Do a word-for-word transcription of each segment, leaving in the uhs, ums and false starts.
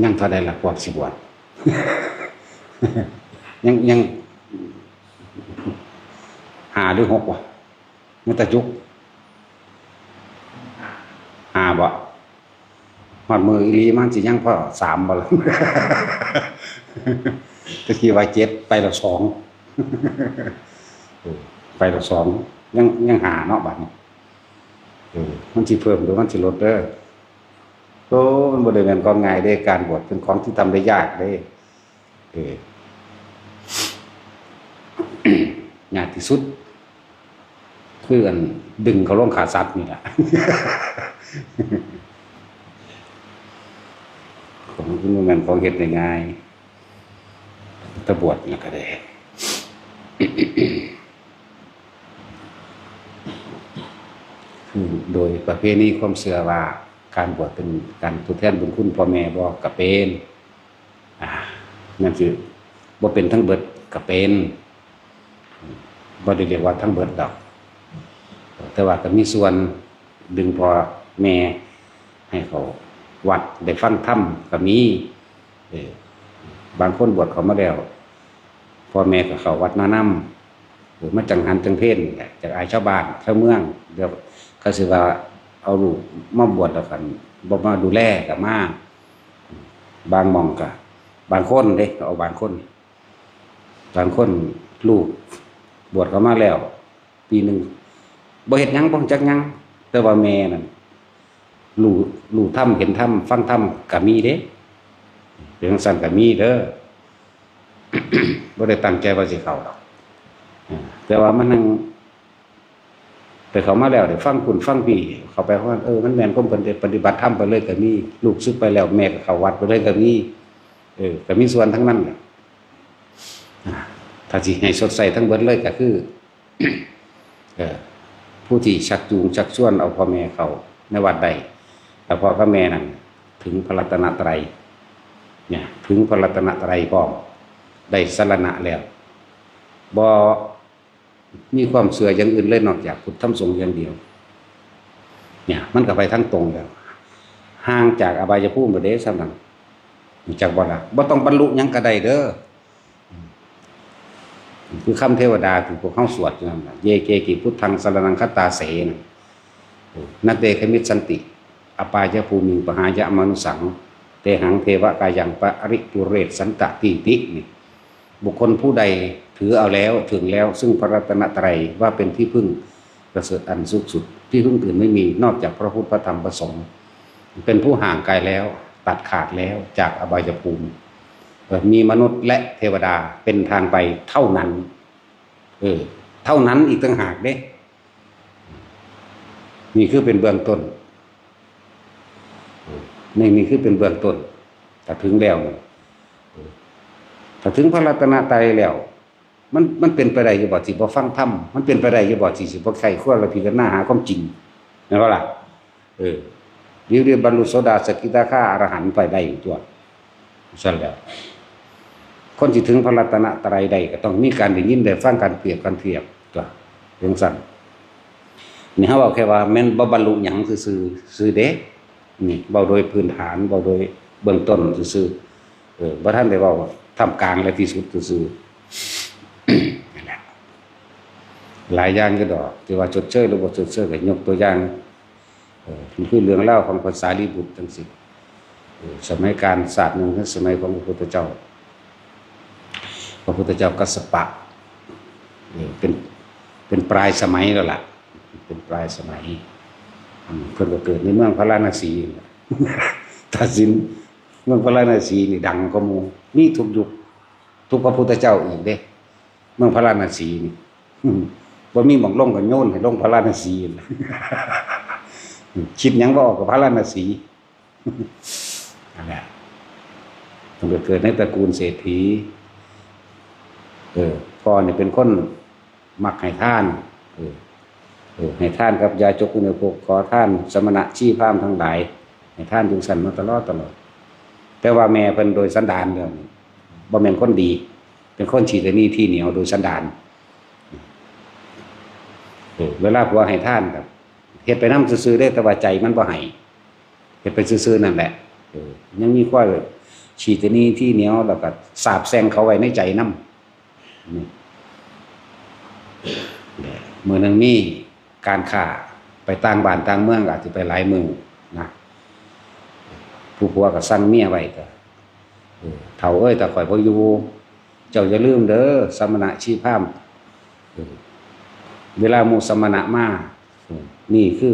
ยังเท่าใดล่ะ พวกสิบวช ยัง ยัง ห้าหรือหกวะ ยังแต่จุก ห้าบ่ ฮอดมื้ออีหลีมันสิยังพอสามบ่ล่ะ ตะกี้ว่าเจ็ด ไปแล้วสอง เออ ไปแล้วสอง ยัง ยังห้าเนาะ บัดนี้ เออ มันสิเพิ่มหรือมันสิลดเด้อ โอ้ มันบ่ได้แม่นของง่ายเด้ การบวชเป็นของที่ทำได้ยากเด้ เออ ยากที่สุด คืออันดึงเขาลงขาสัตว์นี่แหละ ของมันบ่แม่นของเฮ็ดได้ง่าย ตะบวชนี่ก็ได้ คือโดยประเพณีความเชื่อว่าการบวชเป็นการทดแทนบุญคุณพ่อแม่บ่ ก็เป็น อ่า นั่นคือ บ่เป็นทั้งเบิดก็เป็น บ่ได้เรียกว่าทั้งเบิดดอก แต่ว่าก็มีส่วนดึงพ่อแม่ให้เข้าวัดได้ฟังธรรมก็มี เออ บางคนบวชเข้ามาแล้ว พ่อแม่ก็เข้าวัดมานำ เออ มาจังหันจังเพลนี่แหละ จักอายชาวบ้านชาวเมือง เดี๋ยวเขาสิว่าเอาลูกมาบวชแล้วกัน บ่มาดูแลก็มา บางหม่องก็ บางคนเด้ เอาบางคน บางคนลูกบวชเข้ามาแล้ว ปีหนึ่ง บ่เฮ็ดหยัง บ่รู้จักหยัง แต่ว่าแม่นั่น รู้ รู้ธรรม เห็นธรรม ฟังธรรม ก็มีเด้ เป็นจั่งซั้นก็มีเด้อ บ่ได้ตั้งใจว่าสิเข้าดอก อ่า แต่ว่ามันนั่ง แต่เข้ามาแล้วได้ฟังพุ้นฟังพี้ เข้าไปว่า เออ มันแม่นความเพิ่นเด้ ปฏิบัติธรรมไปเลยก็มี ลูกสึกไปแล้ว แม่ก็เข้าวัดไปเลยก็มี เออ ก็มีส่วนทั้งนั้นแหละ อ่า ถ้าสิให้สดใสทั้งเบิดเลยก็คือ เอ่อ ผู้ที่ชักจูงชักชวนเอาพ่อแม่เข้าในวัดได้ แล้วพ่อกับแม่นั่นถึงพระรัตนตรัย เนี่ย ถึงพระรัตนตรัยพร้อม ได้สรณะแล้ว บ่มีความเชื่ออย่างอื่นเลยนอกจากพุทธธรรมสงฆ์อย่างเดียว เนี่ย มันก็ไปทางตรงแล้ว ห่างจากอบายภูมิแล้วเด้ ส่ำนั้น รู้จักบ่ล่ะ บ่ต้องบรรลุหยังก็ได้เด้อ คือคำเทวดาที่พวกเฮาสวดอยู่นั่นน่ะ เย เก กิ พุทธัง สรณัง คัจฉาเส นะ นะ เต ขมิชชันติ อปายภูมิง ปหายะมานุสสัง เตหัง เทวะกายัง ปริปุเรสสันตะตีติ นี่ บุคคลผู้ใดถือเอาแล้ว ถึงแล้ว ซึ่งพระรัตนตรัยว่าเป็นที่พึ่งประเสริฐอันสูงสุด ที่พึ่งอื่นไม่มี นอกจากพระพุทธ พระธรรม พระสงฆ์ เป็นผู้ห่างไกลแล้ว ตัดขาดแล้วจากอบายภูมิ เอ่อ มีมนุษย์และเทวดาเป็นทางไปเท่านั้น เออ เท่านั้นอีกต่างหากเด้ นี่คือเป็นเบื้องต้น นี่ นี่คือเป็นเบื้องต้น ถ้าถึงแล้วนี่ ถ้าถึงพระรัตนตรัยแล้ว มัน มันเป็นไปได้อยู่บ่ที่บ่ฟังธรรม มันเป็นไปได้อยู่บ่ที่สิบ่ใคร่ครวญและพิจารณาหาความจริง แม่นบ่ล่ะ เออ เดี๋ยวเรียนบรรลุโสดาสกิทาคาอรหันต์ไปได้อยู่ตัว ซั่นแหล้ว คนสิถึงพระรัตนตรัยได้ก็ต้องมีการได้ยินได้ฟัง การเปรียบการเทียบตัว จั่งซั้น นี่เฮาเว้าแค่ว่าแม่นบ่บรรลุหยังซื่อๆ ซื่อเด้ นี่เว้าโดยพื้นฐาน เว้าโดยเบื้องต้นซื่อๆ เออ บ่ทันได้เว้าท่ามกลางและที่สุดซื่อๆ นั่นแหละ หลายอย่างอยู่ดอก ที่ว่าชดเชยหรือบ่ชดเชย ก็ยกตัวอย่าง เออ มันคือเรื่องราวของพระสารีบุตรจั่งซี้ เออ สมัยกาลชาติหนึ่ง คือสมัยของพระพุทธเจ้า พระพุทธเจ้ากัสสปะ เออ เป็น เป็นปลายสมัยแล้วล่ะ เป็นปลายสมัย อืม เพิ่นก็เกิดในเมืองพาราณสี ตัดสิน เมืองพาราณสีนี่ดังกว่าหมู่ มีทุกยุค ทุกพระพุทธเจ้าอีกเด้ เมืองพาราณสีนี่ อืม บ่มีหม่องลงก็โยนให้ลงพาราณสี คิดหยังบ่ออกก็พาราณสี นั่นแหละ เพิ่นก็เกิดในตระกูลเศรษฐี เออ พ่อนี่เป็นคนมักให้ทาน เออ เออ ให้ทานกับยาจกอุณโภค ขอทานสมณะชีพราหมณ์ทั้งหลาย ให้ทานจั่งซั้นมาตลอดตลอด แต่ว่าแม่เพิ่นโดยสันดานแล้วนี่ บ่แม่นคนดี เป็นคนขี้ตะหนี่ทีเหนียวโดยสันดาน เออ เวลาผัวให้ทานก็เฮ็ดไปนำซื่อๆเด้ แต่ว่าใจมันบ่ให้ เฮ็ดไปซื่อๆนั่นแหละ เออ ยังมีควาย ขี้ตะหนี่ที่เหนียว แล้วก็สาปแช่งเขาไว้ในใจนำ นี่ มื้อหนึ่งมีการค้าไปต่างบ้านต่างเมือง อาจสิไปหลายมื้อนะ ผู้ผัวก็สั่งเมียไว้ก็ เออ เฒ่าเอ้ย ถ้าข้อยบ่อยู่ เจ้าอย่าลืมเด้อ สมณะชีพราหมณ์ เออ เวลาหมู่สมณะมา เออ นี่คือ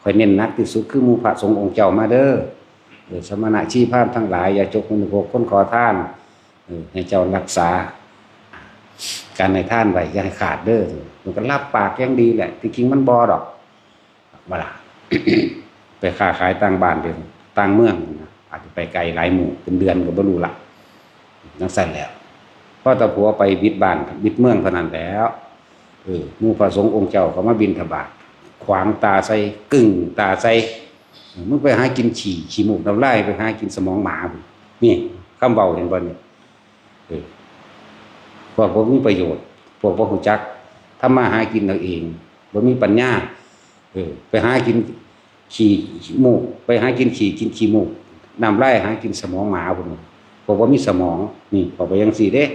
ข้อยเน้นหนักที่สุด คือหมู่พระสงฆ์องค์เจ้ามาเด้อ เออ สมณะชีพราหมณ์ทั้งหลาย ยาจกมณฑพ คนขอทาน เออ ให้เจ้ารักษาการให้ทานไว้ อย่าให้ขาดเด้อ มันก็รับปากอย่างดีแหละ ที่จริงมันบ่ดอก ว่าล่ะ ไปค้าขายต่างบ้าน ไปต่างเมืองนะ อาจจะไปไกลหลายหมู่ เป็นเดือนก็บ่รู้ละ จั่งซั้นแหล้ว พอตาผัวไปบิดบ้านบิดเมืองเท่านั้นแหล้ว เออ หมู่พระสงฆ์องค์เจ้าก็มาบิณฑบาต ขวางตาใส่ กึ่งตาใส่ เออ มึงไปหากินขี้ ขี้มูกน้ำลาย ไปหากินสมองหมาพุ้น นี่คำเว้า เห็นบ่นี่ เออ พวกบ่มีประโยชน์ พวกบ่รู้จักทำมาหากินเอาเอง บ่มีปัญญา เออ ไปหากินขี้มูก ไปหากินขี้ กินขี้มูก น้ำลาย หากินสมองหมาพุ้น พวกบ่มีสมอง นี่ พวกไปจั่งซี้เด้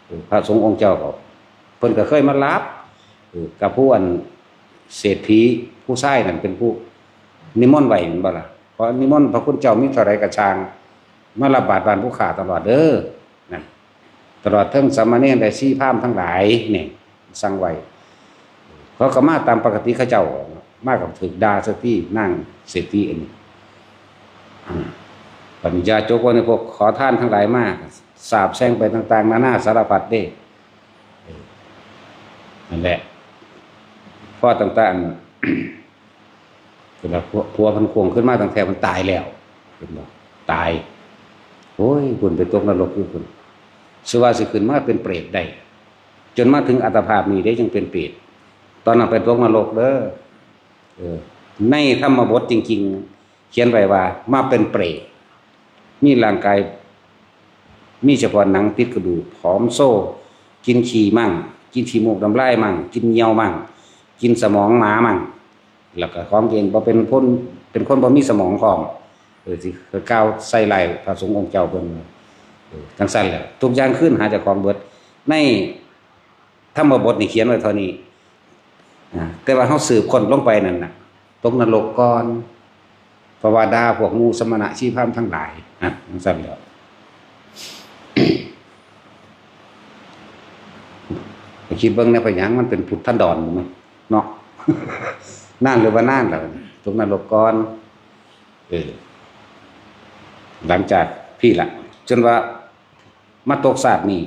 เออ พระสงฆ์องค์เจ้าก็ เพิ่นก็เคยมารับ เออ กับผู้อันเศรษฐีผู้ชายนั่นเป็นผู้นิมนต์ไว้แม่นบ่ล่ะ เพราะนิมนต์พระคุณเจ้ามีเท่าใดก็ช่าง มารับบาตรบ้านผู้ข้าตลอดเด้อ นั่น ตลอดทั้งสามเณรและชีพราหมณ์ทั้งหลาย นี่ สั่งไว้ เขาก็มาตามปกติเขาเจ้า มาก็ถืกด่าซะตินางเศรษฐีอันนี้ อ่า บัดนี้ยาจกว่าในพวกขอทานทั้งหลายมา สาปแช่งไปต่างๆ นานาสารพัดเด้ เออ นั่นแหละ พอต่างๆ เวลาผัว ผัวเพิ่นควงขึ้นมาตั้งแต่มันตายแล้ว เห็นบ่ ตาย โอ้ย พุ้นไปตกนรกอยู่พุ้น สิว่าสิขึ้นมาเป็นเปรตได้ จนมาถึงอัตภาพนี้ได้ยังเป็นเปรต ตอนนั้นไปตกนรกเด้อ เออ ในธรรมบทจริงๆ เขียนไว้ว่ามาเป็นเปรต มีร่างกาย มีเฉพาะหนังติดกระดูก ผอมโซ กินขี้มั่ง กินขี้มูกน้ำลายมั่ง กินเหยี่ยวมั่ง กินสมองหมามั่ง แล้วก็ของเองบ่เป็นคน เป็นคนบ่มีสมองพร้อม เออ สิกล่าวใส่ร้ายพระสงฆ์องค์เจ้าเพิ่น เออ จั่งซั้นแหละ ทุกอย่างคืนหาเจ้าของเบิด ในธรรมบทนี่เขียนไว้เท่านี้ อ่า แต่ว่าเฮาสืบค้นลงไปนั่นน่ะ ตกนรกก่อน เพราะว่าด่าพวกหมู่สมณะชีพราหมณ์ทั้งหลาย อ่ะ จั่งซั้นแหละ ไปคิดเบิ่งแหน่ เป็นหยังมันเป็นพุทธันดรบ่แม่นเนาะ นานหรือว่านานแล้ว ตกนรกก่อน เออ หลังจากพี้ละ จนว่ามาตกชาตินี้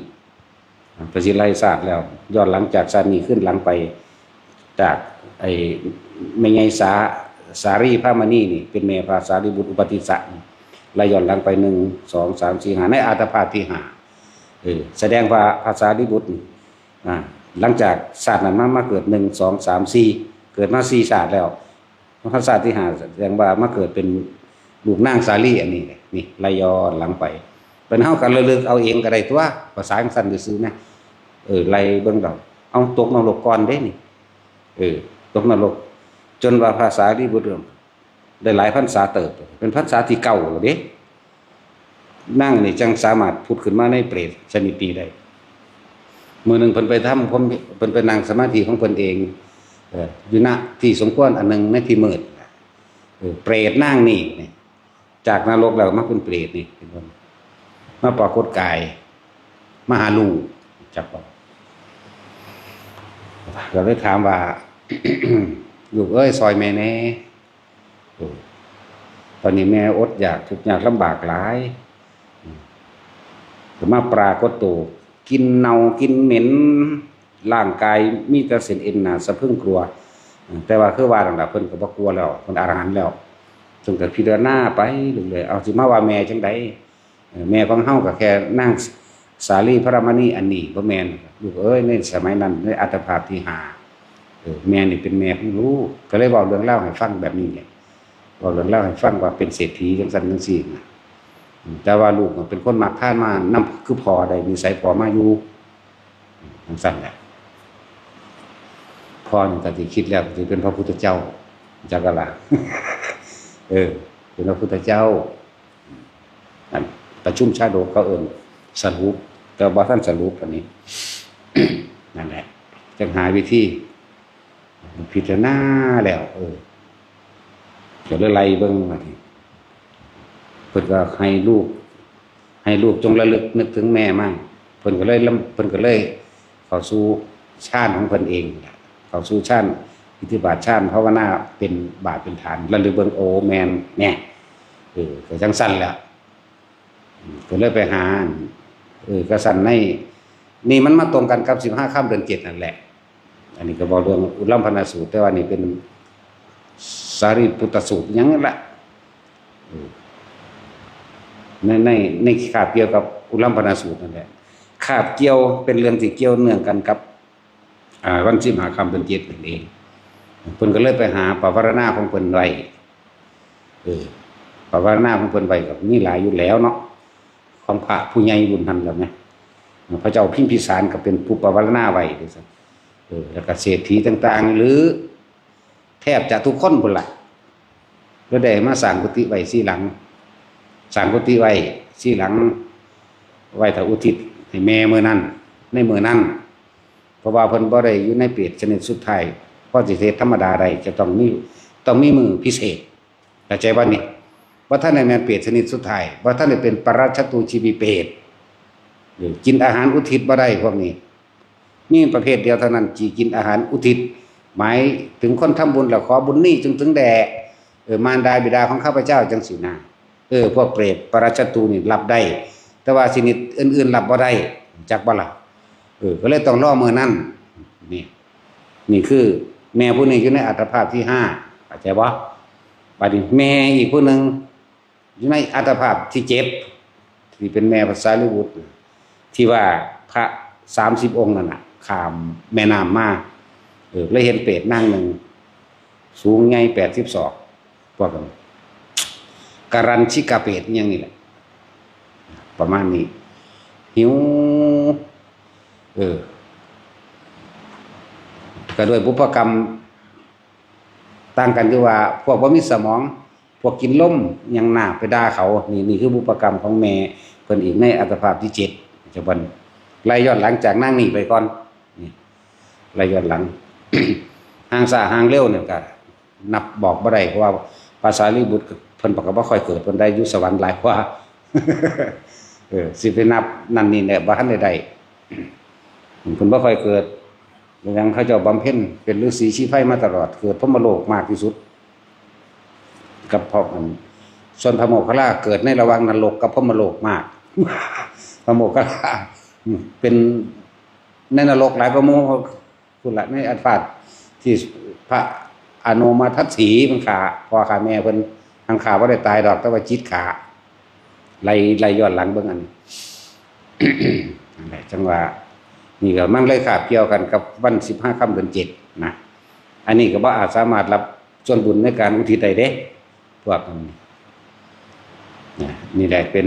อ่ะ ไปสิไล่ชาติแล้ว ย้อนหลังจากชาตินี้ขึ้นหลังไป จากไอ้แม่ใหญ่สา สาลีพระมณีนี่ เป็นแม่พระสารีบุตรอุปัฏฐิสสะนี่ ไล่ย้อนหลังไป หนึ่ง สอง สาม สี่ ห้า ในอัตถภาพที่ห้า เออ แสดงว่าพระสารีบุตรนี่ อ่า หลังจากชาตินั้นมา มาเกิด หนึ่ง สอง สาม สี่ เกิดมาสี่ชาติแล้ว พระชาติที่ห้า แสดงว่ามาเกิดเป็นลูกนางสาลีอันนี้แหละ นี่ ไล่ย้อนหลังไป เป็นเฮาก็ระลึกเอาเองก็ได้ตัว ภาษาจั่งซั้นซื่อๆนะ เออ ไล่เบิ่งดอก เอาตกนรกก่อนเด้นี่ เออ ตกนรก จนว่าพระสารีบุตรได้หลายพรรษาเติบ เป็นพรรษาที่เก้าแล้วเด้ นางนี่จั่งสามารถผุดขึ้นมาในเปรตชนิดนี้ได้ มื้อหนึ่งเพิ่นไปทำความ เพิ่นไปนั่งสมาธิของเพิ่นเอง เอ่อ อยู่ณที่สมควรอันหนึ่งในที่มืด เอ่อ เปรตนางนี่ จากนรกแล้วมาเป็นเปรตนี่ เห็นบ่ มาปรากฏกาย มาหาลูก จักบ่ ก็เลยถามว่า ลูกเอ้ย ซอยแม่แหน่ เออ ตอนนี้แม่อดอยากทุกข์ยากลำบากหลาย อืม ก็มาปรากฏตัว กินเน่ากินเหม็น ร่างกายมีแต่เส้นเอ็นหนาสะพรึงกลัว อืม แต่ว่าคือว่านั่นล่ะ เพิ่นก็บ่กลัวแล้ว เพิ่นอรหันต์แล้ว เพิ่นก็พิจารณาไปเรื่อยๆ เอาสิมาว่าแม่จั่งใด เออ แม่ของเฮาก็แค่นางสาลีพระมณีอันนี้ บ่แม่น ลูกเอ้ย ในสมัยนั้น ในอัตถภาพที่ห้า เออ แม่นี่เป็นแม่ของลูก ก็เลยเว้าเรื่องราวให้ฟังแบบนี้แหละ เว้าเรื่องราวให้ฟังว่าเป็นเศรษฐีจั่งซั้นจั่งซี้นะ อืม แต่ว่าลูกมันเป็นคนมักทานมานำ คือพ่อได้นิสัยพ่อมาอยู่ อืม จั่งซั้นแหละ พ่อนี่ก็สิคิดแล้ว สิเป็นพระพุทธเจ้า จักกะล่ะ เออ เป็นพระพุทธเจ้า อัน ประชุมชาดกเขาเอิ้นสรุป แต่บ่ทันสรุปอันนี้ นั่นแหละ จั่งหาวิธี พิจารณาแล้ว เออ ก็เลยไล่เบิ่งว่านี่ เพิ่นก็ให้ลูก ให้ลูกจงระลึกนึกถึงแม่มา เพิ่นก็เลยลำ เพิ่นก็เลยเข้าสู่ฌานของเพิ่นเองล่ะ เข้าสู่ฌาน อิทธิบาทฌานภาวนาเป็นบาทเป็นฐาน ระลึกเบิ่ง โอ้ แม่น เนี่ย เออ ก็จั่งซั่นแหละ อืม ก็เลยไปหา เออ ก็ซั่นใน นี่มันมาตรงกันกับสิบห้าค่ำเดือนเจ็ดนั่นแหละ อันนี้ก็บอกเรื่องอุลัมพนาสูตร แต่ว่านี่เป็นสารีปุตตสูตรหยังนั่นแหละ เออ ใน ใน ในคาบเกี่ยวกับอุลัมพนาสูตรนั่นแหละ คาบเกี่ยวเป็นเรื่องที่เกี่ยวเนื่องกันกับ อ่า วันสิบห้าค่ำเดือนเจ็ดนั่นเอง เพิ่นก็เลยไปหาปวารณาของเพิ่นไว้ เออ ปวารณาของเพิ่นไว้ก็มีหลายอยู่แล้วเนาะ ของพระผู้ใหญ่บุญหันแล้วไง พระเจ้าพิมพิสารก็เป็นผู้ปวารณาไว้เด้อ เออ แล้วก็เศรษฐีต่างๆ หรือแทบจะทุกคนพุ้นละ ก็ได้มาสร้างกุฏิไว้สี่หลัง สร้างกุฏิไว้สี่หลัง ไว้ถ้าอุทิศให้แม่มื้อนั้น ในมื้อนั้น เพราะว่าเพิ่นบ่ได้อยู่ในเปรตชนิดสุดท้าย พอสิเฮ็ดธรรมดาได้ จะต้องมี ต้องมีมื้อพิเศษ เข้าใจบ่นี่ บ่ทันได้แม่นเปรตชนิดสุดท้าย บ่ทันได้เป็นปรัชญาตูชีวีเปรต หรือกินอาหารอุทิศบ่ได้พวกนี้ มีประเภทเดียวเท่านั้นที่กินอาหารอุทิศ หมายถึงคนทำบุญแล้วขอบุญนี้จึงถึงแด่ เออ มารดาบิดาของข้าพเจ้าจั่งซี้นะ เออ พวกเปรตปรัชญาตูนี่รับได้ แต่ว่าชนิดอื่นๆรับบ่ได้ จักบ่ล่ะ เออ ก็เลยต้องรอมื้อนั้น นี่ นี่คือแม่ผู้นี้อยู่ในอัตภาพที่ห้า เข้าใจบ่ บัดนี้แม่อีกผู้หนึ่งอยู่ในอัตภาพที่เจ็ด ที่เป็นแม่พระสารีบุตร ที่ว่าพระสามสิบองค์นั่นน่ะ ข้ามแม่น้ำมา เออ เลยเห็นเปรตนางหนึ่ง สูงใหญ่แปดสิบศอก พวกนั้น กรัญชิกาเปรตอิหยังนี่แหละ ประมาณนี้ หิว เออ ก็ด้วยบุพกรรม ต่างกันคือว่าพวกบ่มีสมอง พวกกินลมหยังหน้าไปด่าเขา นี่ นี่คือบุพกรรมของแม่เพิ่นอีกในอัตภาพที่เจ็ด จะเพิ่นไล่ย้อนหลังจากนางนี้ไปก่อน นี่ ไล่ย้อนหลัง ห่างช้าห่างเร็วเนี่ยก็นับบอกบ่ได้ เพราะว่าพระสารีบุตรเพิ่นก็บ่ค่อยเกิด เพิ่นได้อยู่สวรรค์หลายกว่า เออ สิไปนับนั่นนี่แหละ บ่ทันได้ได้ เพิ่นบ่ค่อยเกิด อย่างเขาเจ้าบำเพ็ญเป็นฤๅษีชีไพรมาตลอด เกิดพรหมโลกมากที่สุด กับพวกอัน ส่วนพระโมคคัลลาเกิดในระหว่างนรกกับพรหมโลกมาก พระโมคคัลลา เป็นในนรกหลายกว่าหมู่ พุ้นละ ในอัตภาพที่พระอโนมาทัสสีมันฆ่าพ่อฆ่าแม่เพิ่น หั้นฆ่าบ่ได้ตายดอก แต่ว่าจิตฆ่า ไล่ ไล่ย้อนหลังเบิ่งอันนี้ นั่นแหละ จั่งว่า นี่ก็มันเลยคาบเกี่ยวกันกับวันสิบห้าค่ำเดือนเจ็ดนะ อันนี้ก็บ่อาจสามารถรับส่วนบุญในการอุทิศได้เด้ พวกนี้นะ นี่แหละเป็น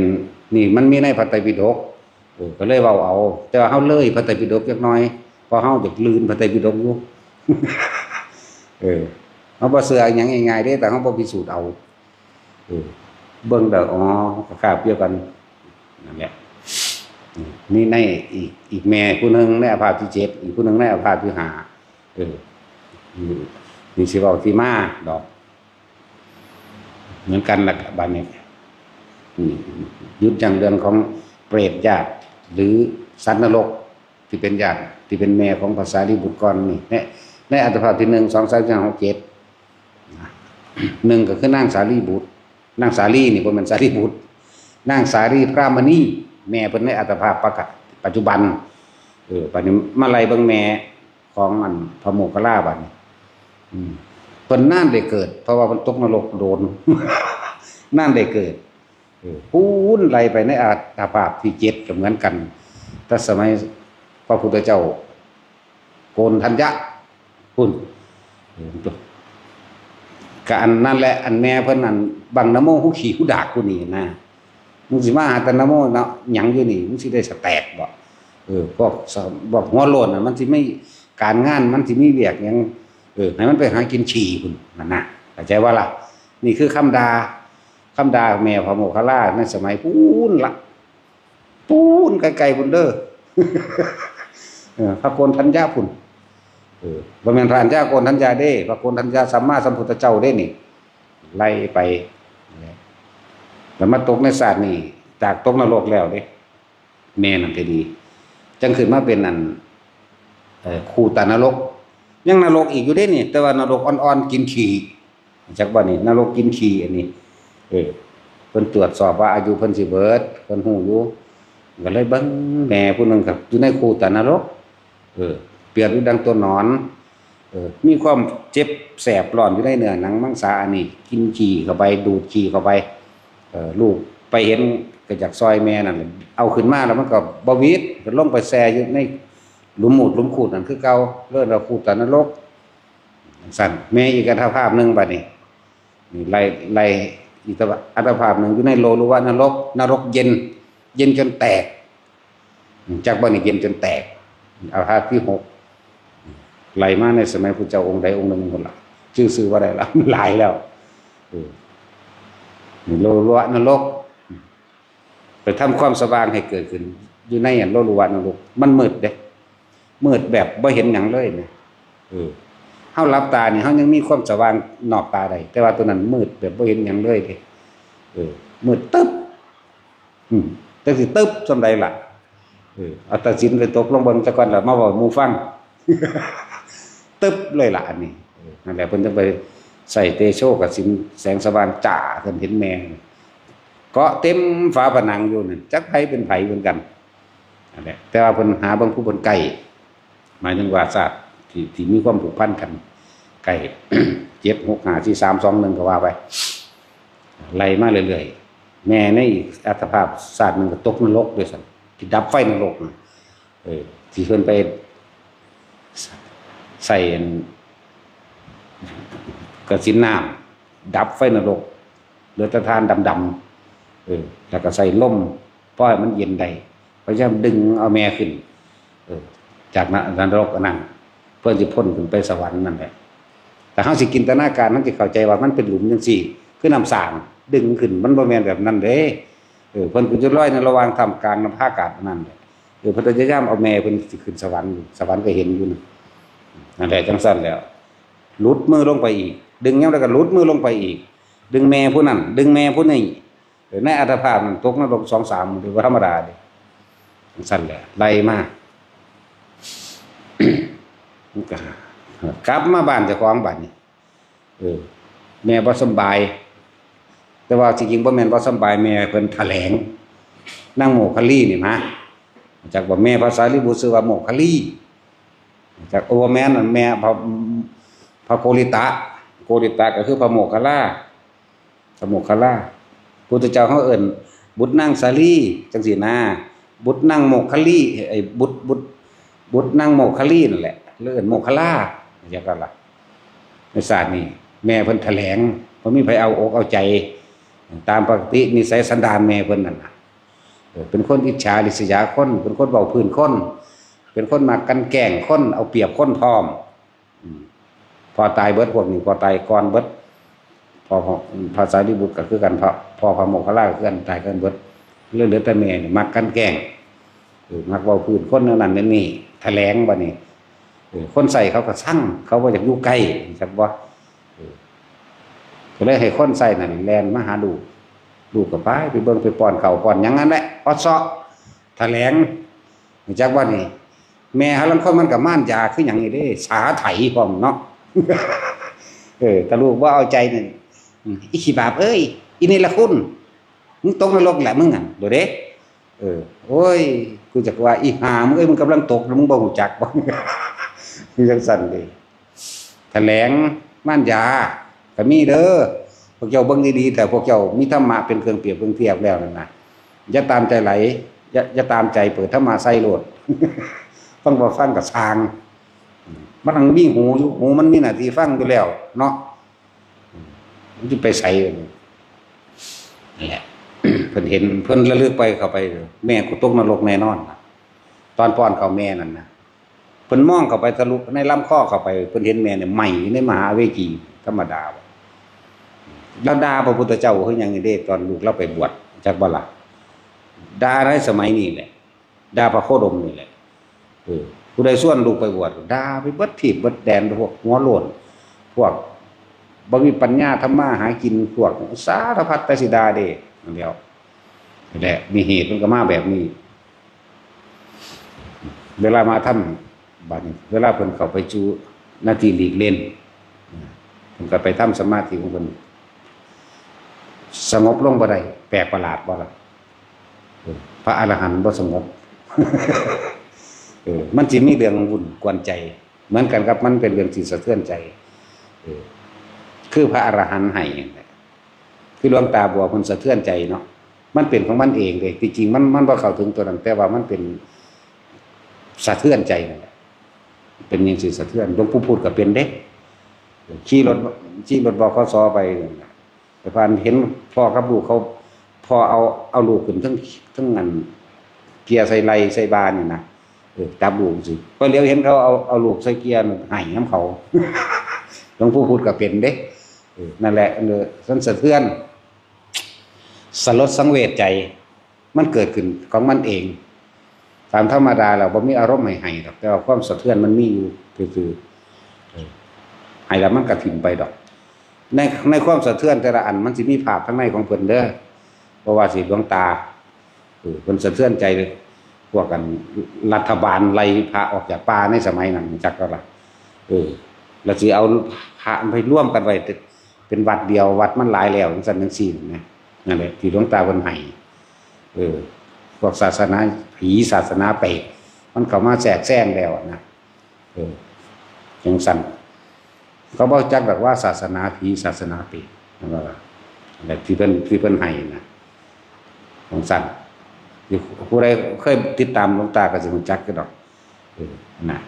นี่มันมีในพระไตรปิฎก เออ ก็เลยเว้าเอา แต่ว่าเฮาเลยพระไตรปิฎกจักหน่อย เพราะเฮาอยากลื่นพระไตรปิฎกอยู่ เออ เฮาบ่เชื่ออิหยังง่ายๆเด้ แต่เฮาบ่พิสูจน์เอา เออ เบิ่งแล้ว อ๋อ ก็คาบเดียวกัน นั่นแหละ อืม นี่ในอีก อีกแม่ผู้หนึ่งในอัตภาพที่เจ็ด อีกผู้หนึ่งในอัตภาพที่ห้า เออ อืม นี่สิเว้าที่มาดอก เหมือนกันล่ะ บัดนี้ อืม หยุดยั้งเรื่องของเปรตญาติ หรือสัตว์นรก ที่เป็นญาติ ที่เป็นแม่ของพระสารีบุตรก่อนนี่ ใน ในอัตภาพที่หนึ่ง สอง สาม สี่ ห้า หก เจ็ด หนึ่งก็คือนางสาลีบุตร นางสาลีนี่บ่แม่นสาลีบุตร นางสาลีพรามณี แม่เพิ่นในอัตภาพปะกะ ปัจจุบัน เออ บัดนี้มาไล่เบิ่งแม่ของอันพระโมคคัลลาบัดนี้ อืม เพิ่นนานได้เกิด เพราะว่าเพิ่นตกนรกโดน นานได้เกิด เออ พู้นไล่ไปในอัตภาพที่เจ็ดก็เหมือนกัน แต่สมัยพระพุทธเจ้าโกณฑัญญะ พู้น เออ ก็อันนั้นแหละ อันแม่เพิ่นนั่น บังนะโม ฮูขี้ฮูดากผู้นี้นะ มึงสิมาหาแต่นะโมเนาะ หยังอยู่นี่ มึงสิได้สแตกบ่ เออ พวกส- พวกหัวโล้นน่ะ มันสิมีการงาน มันสิมีเวียกหยัง เออ ให้มันไปหากินขี้พู้น นั่นน่ะ เข้าใจบ่ล่ะ นี่คือคำด่า คำด่าแม่พระโมคคัลลาในสมัยพู้นละ พู้นไกลๆ พุ้นเด้อ เออ พระโกณฑัญญะพุ้น เออ บ่แม่นพระอัญญาโกณฑัญญะเด้ พระโกณฑัญญะสัมมาสัมพุทธเจ้าเด้นี่ ไล่ไป แล้วมาตกในชาตินี้ จากตกนรกแล้วเด้ แม่นั่นก็ดี จังขึ้นมาเป็นอัน เอ่อ คูตานรก ยังนรกอีกอยู่เด้นี่ แต่ว่านรกอ่อนๆ กินขี้ จักว่านี่ นรกกินขี้อันนี้ เออ เพิ่นตรวจสอบว่าอายุเพิ่นสิเบิด เพิ่นฮู้อยู่ ก็เลยเบิ่งแม่ผู้หนึ่งครับ อยู่ในคูตานรก เออ เปรียบอยู่ดังตัวหนอน เออ มีความเจ็บแสบร้อนอยู่ในเนื้อหนังมังสาอันนี้ กินขี้เข้าไป ดูดขี้เข้าไป เออ ลูกไปเห็นก็อยากซอยแม่นั่นแหละ เอาขึ้นมาแล้วมันก็บ่หวิด ก็ลงไปแช่อยู่ในหลุมมูดหลุมคูดนั่นคือเก่า เอิ้นว่าคูตานรก สั่น แม่อีกอัตภาพหนึ่งบัดนี้ นี่ไล่ ไล่อีกอัตภาพหนึ่งอยู่ในโลลุวะนรก นรกเย็น เย็นจนแตก จักบ่นี่เย็นจนแตก อัตภาพที่หก ไล่มาในสมัยพุทธเจ้าองค์ใดองค์หนึ่งพุ้นล่ะ ชื่อ ชื่อบ่ได้ละ หลายแล้ว เออ นี่โลลุวะนรก ไปทำความสว่างให้เกิดขึ้น อยู่ในอันโลลุวะนรก มันมืดเด้ มืดแบบบ่เห็นหยังเลยนะ เออ เฮาหลับตานี่ เฮายังมีความสว่างนอกตาได้ แต่ว่าตัวนั้นมืดแบบบ่เห็นหยังเลยเด้ เออ มืดตึ๊บ อืม จักสิตึ๊บส่ำใดล่ะ เออ เอาตัดสินไปตกลงเบิ่งซะก่อน แล้วมาเว้าให้หมู่ฟัง ตึ๊บเลยล่ะอันนี้ เออ นั่นแหละ เพิ่นจั่งไปใส่เตโชกสิณแสงสว่างจ้า เพิ่นเห็นแม่ เกาะเต็มฝาผนังอยู่นั่น จักไผเป็นไผเหมือนกัน นั่นแหละ แต่ว่าเพิ่นหาเบิ่งผู้เพิ่นใกล้ หมายถึงว่าชาติที่ ที่มีความผูกพันกัน ใกล้ เจ็ด หก ห้า สี่ สาม สอง หนึ่ง ก็ว่าไป ไล่มาเรื่อยๆ แม่ในอีกอัตภาพชาติหนึ่งก็ตกนรกด้วยซ้ำ ที่ดับไฟนรกน่ะ เออ ที่เพิ่นไปใส่อันกสิณน้ำ ดับไฟนรก เหลือแต่ถ่านดำๆ เออ แล้วก็ใส่ลม พอให้มันเย็นได้ พยายามดึงเอาแม่ขึ้น เออ จากน- นรกอันนั้น เพิ่นสิพ้นขึ้นไปสวรรค์นั่นแหละ แต่เฮาสิจินตนาการ เฮาสิเข้าใจว่ามันเป็นหลุมจั่งซี้ คือน้ำสร้าง ดึงขึ้น มันบ่แม่นแบบนั้นเด้ เออ เพิ่นก็จะลอยในระหว่างท่ามกลางนภากาศอันนั้นแหละ เออ เพิ่นพยายามเอาแม่เพิ่นสิขึ้นสวรรค์ สวรรค์ก็เห็นอยู่นะ นั่นแหละ จั่งซั้นแล้ว หลุดมือลงไปอีก ดึงยามใดก็หลุดมือลงไปอีก ดึงแม่ผู้นั้น ดึงแม่ผู้นี้ เออ ในอัตภาพนั้นตกนรกสองสามมื้อ บ่ธรรมดาเด้ จั่งซั้นแหละ ไล่มา มันก็กลับมาบ้านเจ้าของบัดนี้ เออ แม่บ่สำบาย แต่ว่าจริงๆบ่แม่นบ่สำบาย แม่เพิ่นแถลง นางโมคคัลลีนี่นะ จักบ่ แม่พระสารีบุตรชื่อว่าโมคคัลลี จัก โอ้ บ่แม่น แม่พระ พระโกริตะ โกริตะก็คือพระโมคคัลลา พระโมคคัลลา พุทธเจ้าเฮาเอิ้นบุตรนางสาลี จั่งซี้นะ บุตรนางโมคคัลลี ไอ้บุตร บุตร บุตรนางโมคคัลลีนั่นแหละ หรือเอิ้นโมคคัลลา จั่งซั้นล่ะ ในชาตินี้ แม่เพิ่นแถลง บ่มีไผเอาอกเอาใจ ตามปกตินิสัยสันดานแม่เพิ่นนั่นน่ะ เออ เป็นคนอิจฉาริษยาคน เป็นคนเว้าพื้นคน เป็นคนมักกลั่นแกล้งคน เอาเปรียบคนพร้อม อืม พ่อตายเบิดพวกนี้ พ่อตายก่อนเบิด พ่อ พ่อ พระสารีบุตรก็คือกัน พ่อ พ่อพระโมคคัลลาก็คือกัน ตายก่อนเบิด เหลือ เหลือแต่แม่นี่มักกลั่นแกล้ง เออ มักเว้าพื้นคนแนวนั้นแนวนี้ แถลงบัดนี้ เออ คนใช้เขาก็ซัง เขาบ่อยากอยู่ใกล้ จักบ่ เออ ก็เลยให้คนใช้นั่นแล่นมาหาลูก ลูกก็ไป ไปเบิ่ง ไปป้อนข้าวป้อนหยังนั่นแหละ ออดเซาะ แถลง รู้จักบ่นี่ แม่หาลางคนมันก็ม่านยาคือหยังนี่เด้ สาไถพร้อมเนาะ เออ ถ้าลูกบ่เอาใจนี่ อืม อีขี้บาปเอ้ย อีเนรคุณ มึงตกนรกแหละมึงหั่น โดดเด้ เออ โอ้ย กูจักว่า อีห่ามึงเอ้ย มึงกำลังตก มึงบ่รู้จักบ่ คือจั่งซั้นเด้ แถลงม่านยาก็มีเด้อ พวกเจ้าเบิ่งดีๆ แต่พวกเจ้ามีธรรมะเป็นเครื่องเปรียบเครื่องเทียบแล้วนั่นนะ อย่าตามใจไหล อย่า อย่าตามใจ เปิดธรรมะใส่โลด ฟังบ่ฟังก็ซ่าง มันมีหูอยู่ หูมันมีหน้าที่ฟังอยู่แล้วเนาะ มันสิไปไส นั่นแหละ เพิ่นเห็น เพิ่นระลึกไปเข้าไป แม่กูตกนรกแน่นอน ตอนป้อนข้าวแม่นั่นนะ เพิ่นมองเข้าไปทะลุในลำคอเข้าไป เพิ่นเห็นแม่เนี่ยไหม้อยู่ในมหาเวจีธรรมดาบ่ ลาวด่าพระพุทธเจ้าคือหยังนี่เด้ ตอนลูกลาวไปบวช จักบ่ล่ะ ด่าในสมัยนี้แหละ ด่าพระโคดมนี่แหละ เออ ผู้ใดชวนลูกไปบวช ด่าไปเบิดทีบเบิดแดน พวกหัวโล้น พวกบ่มีปัญญาทำมาหากิน พวกสารพัดแต่สิด่าเด้ นั่นแหล้ว นี่แหละ มีเหตุมันก็มาแบบนี้ เวลามาทำ บัดนี้ เวลาเพิ่นเข้าไปสู่หน้าที่หลีกเล่น เพิ่นก็ไปทำสมาธิของเพิ่น สงบลงบ่ได้ แปลกประหลาดบ่ล่ะ เออ พระอรหันต์บ่สงบ เออ มันสิมีเรื่องวุ่นกวนใจ เหมือนกันกับมันเป็นเรื่องที่สะเทือนใจ เออ คือพระอรหันต์ให้นั่นแหละ คือหลวงตาบัวเพิ่นสะเทือนใจเนาะ มันเป็นของมันเองเลย ที่จริงมัน มันบ่เข้าถึงตัวนั้น แต่ว่ามันเป็นสะเทือนใจนั่นแหละ เป็นหยังสิสะเทือน หลวงปู่พูดก็เป็นเด้ ขี่รถ ขี่รถ บขส ไปนั่นน่ะ ไปผ่านเห็นพ่อกับลูกเขา พ่อเอา เอาลูกขึ้นเทิง เทิงอัน เกียร์ใส่ไหล่ใส่บ่านี่นะ เออ จับลูกสิ พอเหลียวเห็นเขาเอา เอาลูกใส่เกียร์นั่น ไห้นำเขา หลวงปู่พูดก็เป็นเด้ เออ นั่นแหละ เออ มันสะเทือน สลดสังเวชใจ มันเกิดขึ้นของมันเอง ตามธรรมดาแล้วบ่มีอารมณ์ให้ไห้ดอก แต่ว่าความสะเทือนมันมีอยู่ซื่อๆ เออ ไห้แล้วมันก็ถิ่มไปดอก ใน ในความสะเทือนแต่ละอันมันสิมีภาพข้างในของเพิ่นเด้อ บ่ว่าสิหลวงตา เออ เพิ่นสะเทือนใจเลย พวกกันรัฐบาลไล่พระออกจากป่าในสมัยนั้น จักก็ล่ะ เออ แล้วสิเอาพระไปรวมกันไว้เป็นวัดเดียว วัดมันหลายแล้ว จังซั่นจังซี่นะ นั่นแหละ ที่หลวงตาเพิ่นไห้ เออ พวกศาสนาผี ศาสนาเปรต มันเข้ามาแทรกแซงแล้วอะนะ เออ จังซั่น เขาบ่จักดอกว่าศาสนาผี ศาสนาเปรต นั่นว่า แบบที่เพิ่น ที่เพิ่นไห้นะ จังซั่น อยู่ ผู้ใดเคยติดตามหลวงตาก็สิรู้จักอยู่ดอก เออ นะ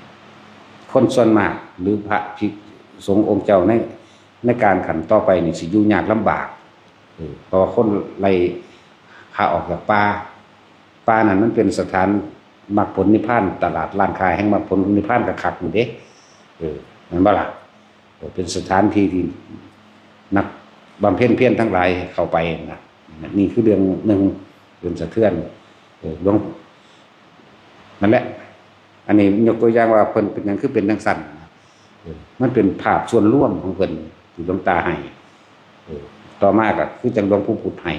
คนส่วนมาก หรือพระภิกษุสงฆ์องค์เจ้าใน ในการขันต่อไปนี่สิอยู่ยากลำบาก เออ เพราะว่าคนไล่พระออกจากป่า ป่านั้นมันเป็นสถานมรรคผลนิพพาน ตลาดร้านค้าแห่งมรรคผลนิพพานคักๆ นี่เด้ เออ แม่นบ่ล่ะ เออ เป็นสถานที่ที่นักบำเพ็ญเพียรทั้งหลายเข้าไปนะ นี่คือเรื่องหนึ่ง เป็นสะเทือน เออ หลวง นั่นแหละ อันนี้ยกตัวอย่างว่าเพิ่นเป็นหยังคือเป็นจังซั่นนะ เออ มันเป็นภาพส่วนรวมของเพิ่นที่หลวงตาให้ เออ ต่อมาก็คือจังหลวงปู่พุทธให้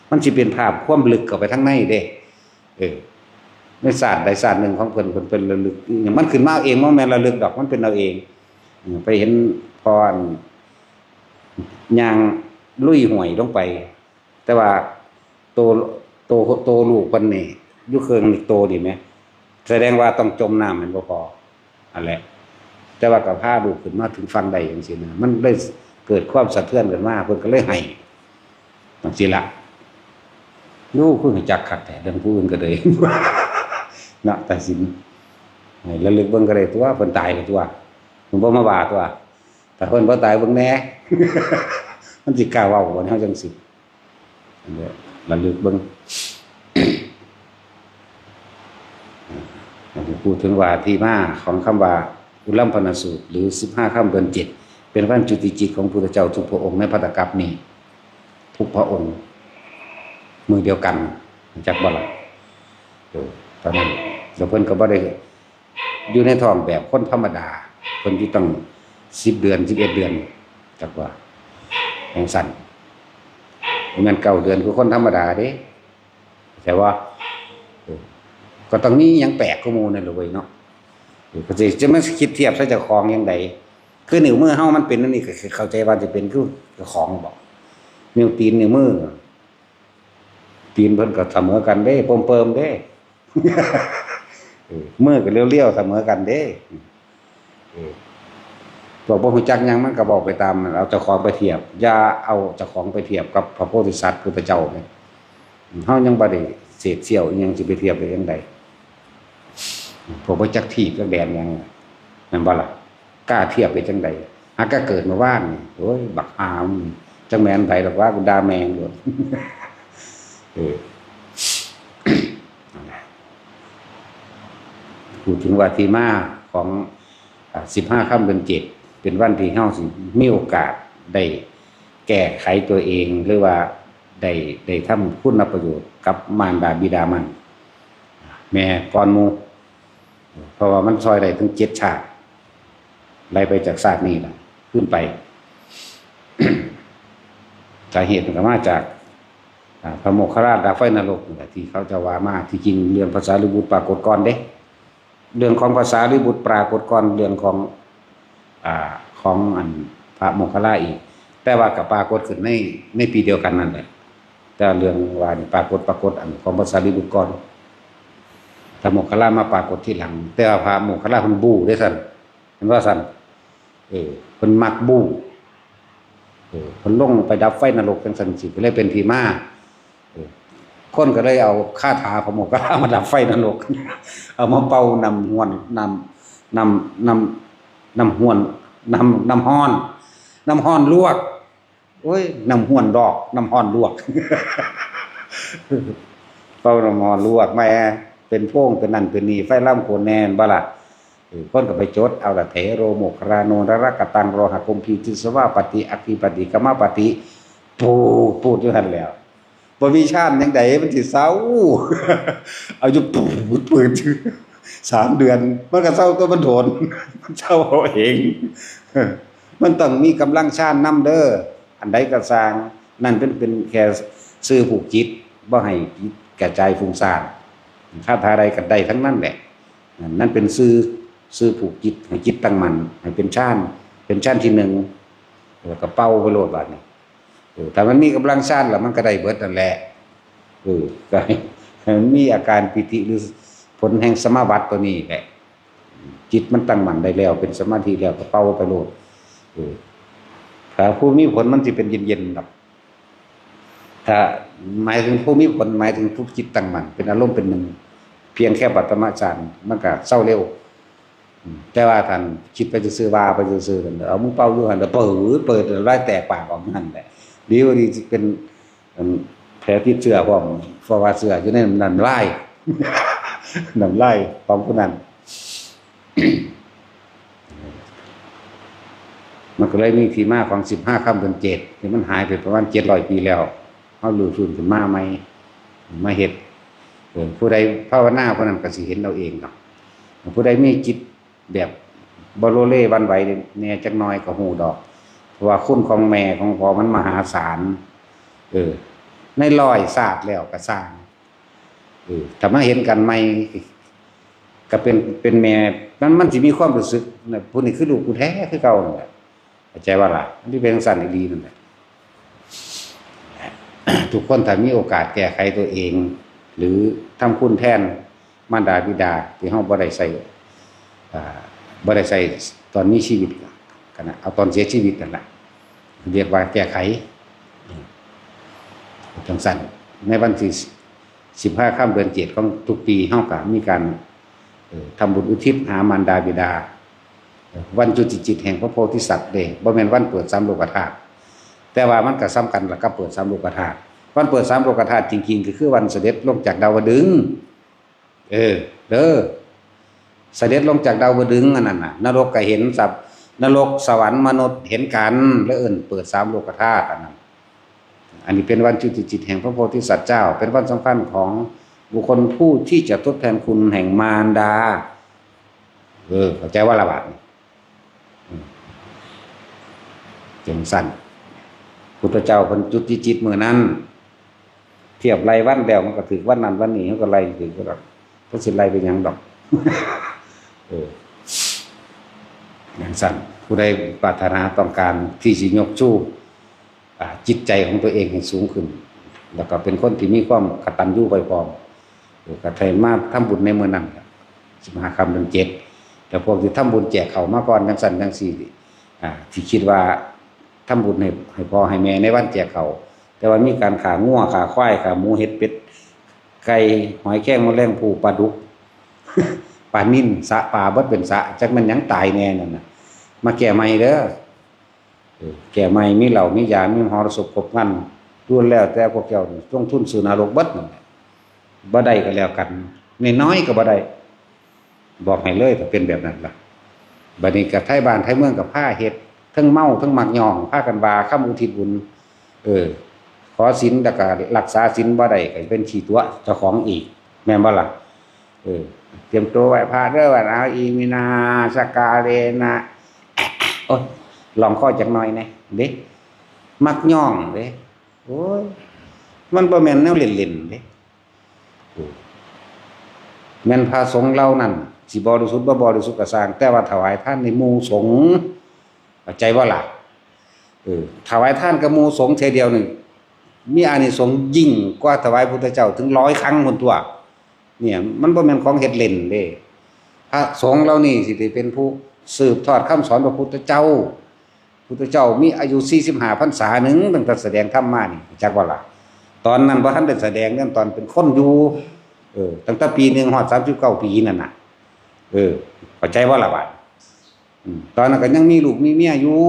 มันสิเป็นภาพความลึกเข้าไปทางในเด้ เออ ในชาติใดชาติหนึ่งของเพิ่น เพิ่น เพิ่นระลึก มันขึ้นมาเอง บ่แม่นระลึกดอก มันเป็นเอาเอง เออ ไปเห็นพ่ออัน ย่างลุยห้วยลงไป แต่ว่าโต โต โตลูกเพิ่นนี่ อยู่เคิ่งโตนี่แหม แสดงว่าต้องจมน้ำแม่นบ่พอ อันแหละ แต่ว่าก็พาลูกขึ้นมาถึงฝั่งได้จังซี่นะ มันเลยเกิดความสะเทือนขึ้นมา เพิ่นก็เลยไห้จังซี่ล่ะ โอ้ คือรู้จักคักแท้ เรื่องผู้อื่นก็เลย เนาะ ตัดสิน ให้ระลึกเบิ่งก็ได้ตั๊ว เพิ่นตายแล้วตั๊ว เพิ่นบ่มาว่าตั๊ว ถ้าเพิ่นบ่ตายเบิ่งแหน่ มันสิกล้าเว้าบ่ เฮาจังสิ อันนี้ระลึกเบิ่ง อันนี้พูดถึงว่าที่มาของคำว่า อุลัมพนสูตร หรือสิบห้าค่ำเดือนเจ็ด เป็นวันจุติจิตของพุทธเจ้าทุกพระองค์ในพัตตกัปนี้ ทุกพระองค์ มื้อเดียวกัน จักบ่ล่ะ เออ ตอนนั้น แล้วเพิ่นก็บ่ได้ อยู่ในท้องแบบคนธรรมดา เพิ่นอยู่ตั้งสิบเดือน สิบเอ็ดเดือน จักว่า จังซั่น บ่แม่นเก้าเดือนคือคนธรรมดาเด้ เข้าใจบ่ เออ ก็ต้องมีหยังแปลกกว่าหมู่นั่นแหละเว้ยเนาะ เออ ก็สิ จะมาคิดเทียบใส่เจ้าของจั่งใด คือนิ้วมือเฮามันเป็นอันนี้ ก็เข้าใจว่าสิเป็นคือเจ้าของบ่ นิ้วตีน นิ้วมือ ตีนเพิ่นก็เสมอกันเด้ ปมเปิมเด้ เออ มือก็เรียวๆเสมอกันเด้ เออ พวกบ่รู้จักหยังมันก็เว้าไปตามนั้น เอาเจ้าของไปเทียบ อย่าเอาเจ้าของไปเทียบกับพระโพธิสัตว์พุทธเจ้าเนี่ย เฮายังบ่ได้เศษเสี้ยวอิหยังสิไปเทียบได้จั่งใด พวกบ่จักทีบจักแดนหยัง แม่นบ่ล่ะ กล้าเทียบได้จั่งใด หากะเกิดมื้อวานนี่ โอ้ย บักห่ามึง จักแม่นไผดอกว่า กูด่าแม่งโลด เออ พูดถึงว่าที่มาของ อ่า สิบห้าค่ำเดือนเจ็ด เป็นวันที่เฮาสิมีโอกาสได้ แก้ไขตัวเอง หรือว่าได้ได้ทำคุณประโยชน์กับมารดาบิดามัน แม่ก่อนหมู่ เพราะว่ามันซอยได้ถึงเจ็ดชาติ ไล่ไปจากชาตินี้ล่ะ ขึ้นไป สาเหตุมันก็มาจาก อ่า พระโมคคัลลาดับไฟนรกนี่แหละ ที่เขาจะว่ามา ที่จริงเรื่องพระสารีบุตรปรากฏก่อนเด้ เรื่องของพระสารีบุตรปรากฏก่อนเรื่องของ อ่า ของอันพระโมคคัลลาอีก แต่ว่าก็ปรากฏขึ้นใน ในปีเดียวกันนั่นแหละ แต่เรื่องว่านี่ปรากฏ ปรากฏอันของพระสารีบุตรก่อน พระโมคคัลลามาปรากฏทีหลัง แต่ว่าพระโมคคัลลาเพิ่นบูเด้ซั่น เห็นว่าซั่น เออ เพิ่นมักบู เออ เพิ่นลงไปดับไฟนรกจังซั่นสิ ก็เลยเป็นที่มา เออ คนก็เลยเอาคาถาพระโมคคัลลามาดับไฟนรก เอามาเป่าน้ำห้วน น้ำ น้ำ น้ำ น้ำห้วน น้ำ น้ำฮ้อน น้ำฮ้อนลวก โอ้ย น้ำห้วนดอก น้ำฮ้อนลวก เป่าน้ำฮ้อนลวกมา เป็นโพงเป็นนั่นเป็นนี่ ไฟลามโขนแน่นบ่ล่ะ เออ คนก็ไปจดเอาละ เถโรโมคคัลลาโน นรกตัง โรหะกุมภี จิสวาปฏิ อัคคีปฏิ กามปฏิ ปูด ปูดอยู่หั่นแหล้ว บ่มีฌานจั่งใดมันสิเซา เอาอยู่ปูด ปืน สามเดือน มันก็เซาตัวมันโดน มันเซาเอาเอง มันต้องมีกำลังฌานนำเด้อ อันใดก็ซ่าง นั่นเป็น เป็นแค่สื่อผูกจิต บ่ให้จิตกระจายฟุ้งซ่าน คาถาใดก็ได้ทั้งนั้นแหละ นั่น นั่นเป็นสื่อ สื่อผูกจิต ให้จิตตั้งมั่น ให้เป็นฌาน เป็นฌานที่หนึ่ง แล้วก็เป่าไปโลดบาดนี้ เออ ถ้ามันมีกำลังฌานแล้วมันก็ได้เบิดนั่นแหละ เออ ก็ให้ ให้มันมีอาการปีติหรือผลแห่งสมาบัติตัวนี้แหละ จิตมันตั้งมั่นได้แล้ว เป็นสมาธิแล้วก็เป่าไปโลด เออ ถ้าผู้มีผลมันสิเป็นเย็นๆดอก ถ้าหมายถึงผู้มีผล หมายถึงผู้จิตตั้งมั่น เป็นอารมณ์เป็นหนึ่ง เพียงแค่ปฐมฌาน มันก็เซาเร็ว อืม แต่ว่าท่านคิดไปซื่อๆ ว่าไปซื่อๆ เอามึงเป่าอยู่หั่น เปิด เปิด น้ำลายแตกปากออกหั่นแหละ ดีบ่ดีสิเป็น อัน แผลติดเชื้อพร้อม เพราะว่าเชื้ออยู่ในน้ำลาย น้ำลายของผู้นั้น มันก็เลยมีที่มาของสิบห้าค่ำเดือนเจ็ด ที่มันหายไปประมาณเจ็ดร้อยปีแล้ว เฮารื้อฟื้นขึ้นมาใหม่ มาเฮ็ด เออ ผู้ใดภาวนาผู้นั้นก็สิเห็นเอาเองดอก ผู้ใดมีจิตแบบบ่โลเลหวั่นไหวแหน่จักหน่อยก็ฮู้ดอก เพราะว่าคุณของแม่ของพ่อมันมหาศาล เออ ในร้อยชาติแล้วก็ซ่าง เออ ถ้ามาเห็นกันใหม่ ก็เป็น เป็นแม่ มัน มันสิมีความรู้สึกนะ ผู้นี้คือลูกกูแท้คือเก่านั่นแหละ เข้าใจว่าล่ะ มันสิเป็นจั่งซั่นอีหลีนั่นแหละ ทุกคนถ้ามีโอกาสแก้ไขตัวเอง หรือทำคุณแทนมารดาบิดาที่เฮาบ่ได้ใช้ อ่า บ่ได้ใช้ตอนมีชีวิต ก็นะ เอาตอนเสียชีวิตนั่นแหละ เรียกว่าแก้ไข อืม จั่งซั่น ในวันที่สิบห้าค่ำเดือนเจ็ดของทุกปี เฮาก็มีการ เอ่อ ทำบุญอุทิศหามารดาบิดา เอ่อ วันจุติจิตแห่งพระโพธิสัตว์เด้ บ่แม่นวันเปิดสามโลกธาตุ แต่ว่ามันก็สำคัญละกับเปิดสามโลกธาตุ วันเปิดสามโลกธาตุจริงๆ ก็คือวันเสด็จลงจากดาวดึงส์ เออ เด้อ เสด็จลงจากดาวดึงส์อันนั้นน่ะ นรกก็เห็น สัพ นรก สวรรค์ มนุษย์เห็นกัน แล้วเอิ้นเปิดสามโลกธาตุอันนั้น อันนี้เป็นวันจุติจิตแห่งพระโพธิสัตว์เจ้า เป็นวันสำคัญของบุคคลผู้ที่จะทดแทนคุณแห่งมารดา เออ เข้าใจว่าละบาดนี้ อืม จั่งซั่น พุทธเจ้าเพิ่นจุติจิตมื้อนั้น เทียบไล่วันแล้วมันก็ถืกวันนั้นวันนี้ มันก็ไล่ถืกอยู่ดอก เพิ่นสิไล่ไปหยังดอก เออ จั่งซั่น ผู้ใดปรารถนาต้องการที่สิยกชู อ่า จิตใจของตัวเองให้สูงขึ้น แล้วก็เป็นคนที่มีความกตัญญูไพร่พร้อม เออ ก็ให้มาทำบุญในมื้อนั้นล่ะ สิบห้าค่ำเดือนเจ็ด แล้วพวกที่ทำบุญแจกข้าวมาก่อนจั่งซั่นจั่งซี่ อ่า ที่คิดว่าทำบุญให้ ให้พ่อให้แม่ในวันแจกข้าว แต่ว่ามีการฆ่างัว ฆ่าควาย ฆ่าหมู เห็ด เป็ด ไก่ หอยแครง แมลงภู่ ปลาดุก ปลานิล สะปลาเบิดเป็นสะ จักแม่นหยังตายแน่นั่นน่ะ มาแก้ใหม่เด้อ เออ แก้ใหม่ มีเหล้า มียา มีมหรสพครบครัน ล้วนแล้วแต่พวกเจ้านี่ลงทุนซื้อนรกเบิดนั่นแหละ บ่ได้ก็แล้วกัน น้อยๆก็บ่ได้ บอกให้เลย ถ้าเป็นแบบนั้นล่ะ บัดนี้ก็ไทบ้านไทเมืองก็พาเฮ็ด ทั้งเมาทั้งมักย่อง พากันว่าคำอุทิศบุญ เออ ขอศีลแล้วก็รักษาศีลบ่ได้ก็เป็นขี้ตั๋วเจ้าของอีก แม่นบ่ล่ะ? เออ เตรียมตัวไหว้พระเด้อ ว่าเอา อิมินา สกาเลนะ โอ้ย ลองข้อจักหน่อยแหน่เด้ มักย่องเด้ โอ้ย มันบ่แม่นแนวเล่นๆเด้ แม่นพระสงฆ์เหล่านั้นสิบริสุทธิ์บ่บริสุทธิ์ก็ซ่าง แต่ว่าถวายทานในหมู่สงฆ์ เข้าใจบ่ล่ะ? เออ ถวายทานกับหมู่สงฆ์เทื่อเดียวนี่ มีอานิสงส์ยิ่งกว่าถวายพุทธเจ้าถึงร้อยครั้งพุ้นตั่ว เนี่ย มันบ่แม่นของเฮ็ดเล่นเด้ พระสงฆ์เหล่านี้สิได้เป็นผู้สืบทอดคำสอนพระพุทธเจ้า พุทธเจ้ามีอายุสี่สิบห้าพรรษาหนึ่ง ตั้งแต่แสดงธรรมมานี่ จักบ่ล่ะ? ตอนนั้นบ่ทันได้แสดง นั่นตอนเป็นคนอยู่ เออ ตั้งแต่ปีหนึ่งฮอดสามสิบเก้าปีนั่นน่ะ เออ เข้าใจบ่ล่ะบาด? อืม ตอนนั้นก็ยังมีลูกมีเมียอยู่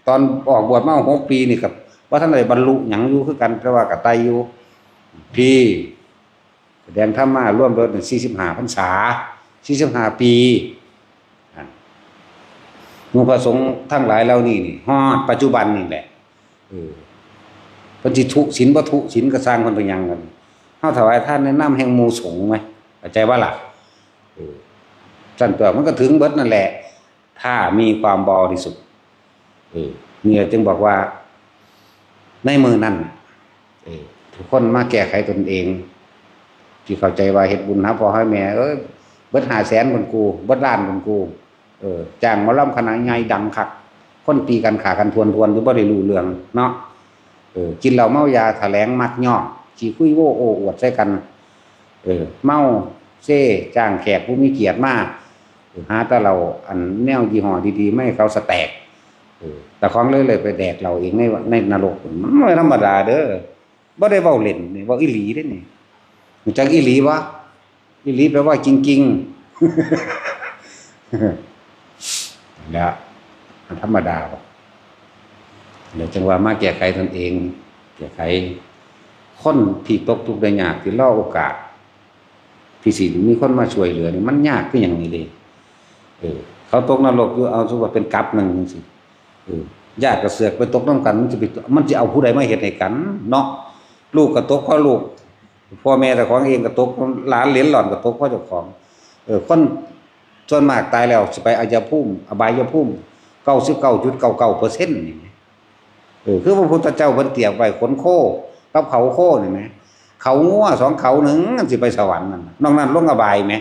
ตอนออกบวชมาหกปีนี่ก็บ่ทันได้บรรลุหยังอยู่คือกัน แต่ว่าก็ไต่อยู่ พี่ แสดงธรรมมารวมเบิดนี่สี่สิบห้าพรรษา สี่สิบห้าปี อ่ะ หมู่พระสงฆ์ทั้งหลายเหล่านี้นี่ ฮอดปัจจุบันนี่แหละ เออ เพิ่นสิทุศีลบ่ทุศีลก็ซ่างเพิ่นไปหยังกัน เฮาถวายทานในนามแห่งหมู่สงฆ์ไหม เข้าใจบ่ล่ะ? เออ ซั่นตัวมันก็ถึงเบิดนั่นแหละ ถ้ามีความบริสุทธิ์ เออ เนี่ยจึงบอกว่า ในมื้อนั้น เออ ทุกคนมาแก้ไขตนเอง ที่เข้าใจว่าเฮ็ดบุญหาพ่อหาแม่ เอ้ย เบิดห้าแสนพุ้นกู เบิดล้านพุ้นกู เออ จ้างหมอลำคณะใหญ่ดังคัก คนตีกันฆ่ากันทวนๆ อยู่บ่ได้รู้เรื่องเนาะ เออ กินเหล้าเมายาแถลงมักย่อง ขี้คุยโว้โอ้อวดใส่กัน เออ เมาเซ จ้างแขกผู้มีเกียรติมา เออ หาแต่เหล้าอันแนวยี่ห้อดีๆ มาให้เขาสแต็ก เออ แต่ของเลยเลยไปแดกเหล้าเองใน ในนรก มันบ่ธรรมดาเด้อ บ่ได้เว้าเล่นนี่ เว้าอีหลีเด้นี่ รู้จักอีหลีบ่? อีหลีแปลว่าจริงๆ แล้วมันธรรมดาบ่ แล้วจังว่ามาแก้ไขตนเอง แก้ไข คนที่ตกทุกข์ได้ยาก ที่รอโอกาส ที่สิมีคนมาช่วยเหลือนี่ มันยากคือหยังนี่เด้ เออ เขาตกนรกอยู่ เอาสมมุติว่าเป็นกับหนึ่งจังซี้ เออ ญาติก็เสือกไปตกนำกัน มันสิไป มันสิเอาผู้ใดมาเฮ็ดให้กันเนาะ ลูกก็ตกเพราะลูก พ่อแม่เจ้าของเองก็ตก หลานเหลนหล่อนก็ตกเพราะเจ้าของ เออ คนส่วนมากตายแล้วสิไปอายภูมิ อบายภูมิ เก้าสิบเก้าจุดเก้าเก้าเปอร์เซ็นต์ นี่ เออ คือพระพุทธเจ้าเพิ่นเปรียบไว้ขนโคกับเขาโคนี่แหม เขางัวสองเขาหนึ่ง มันสิไปสวรรค์นั่นน่ะ นอกนั้นลงอบายแหม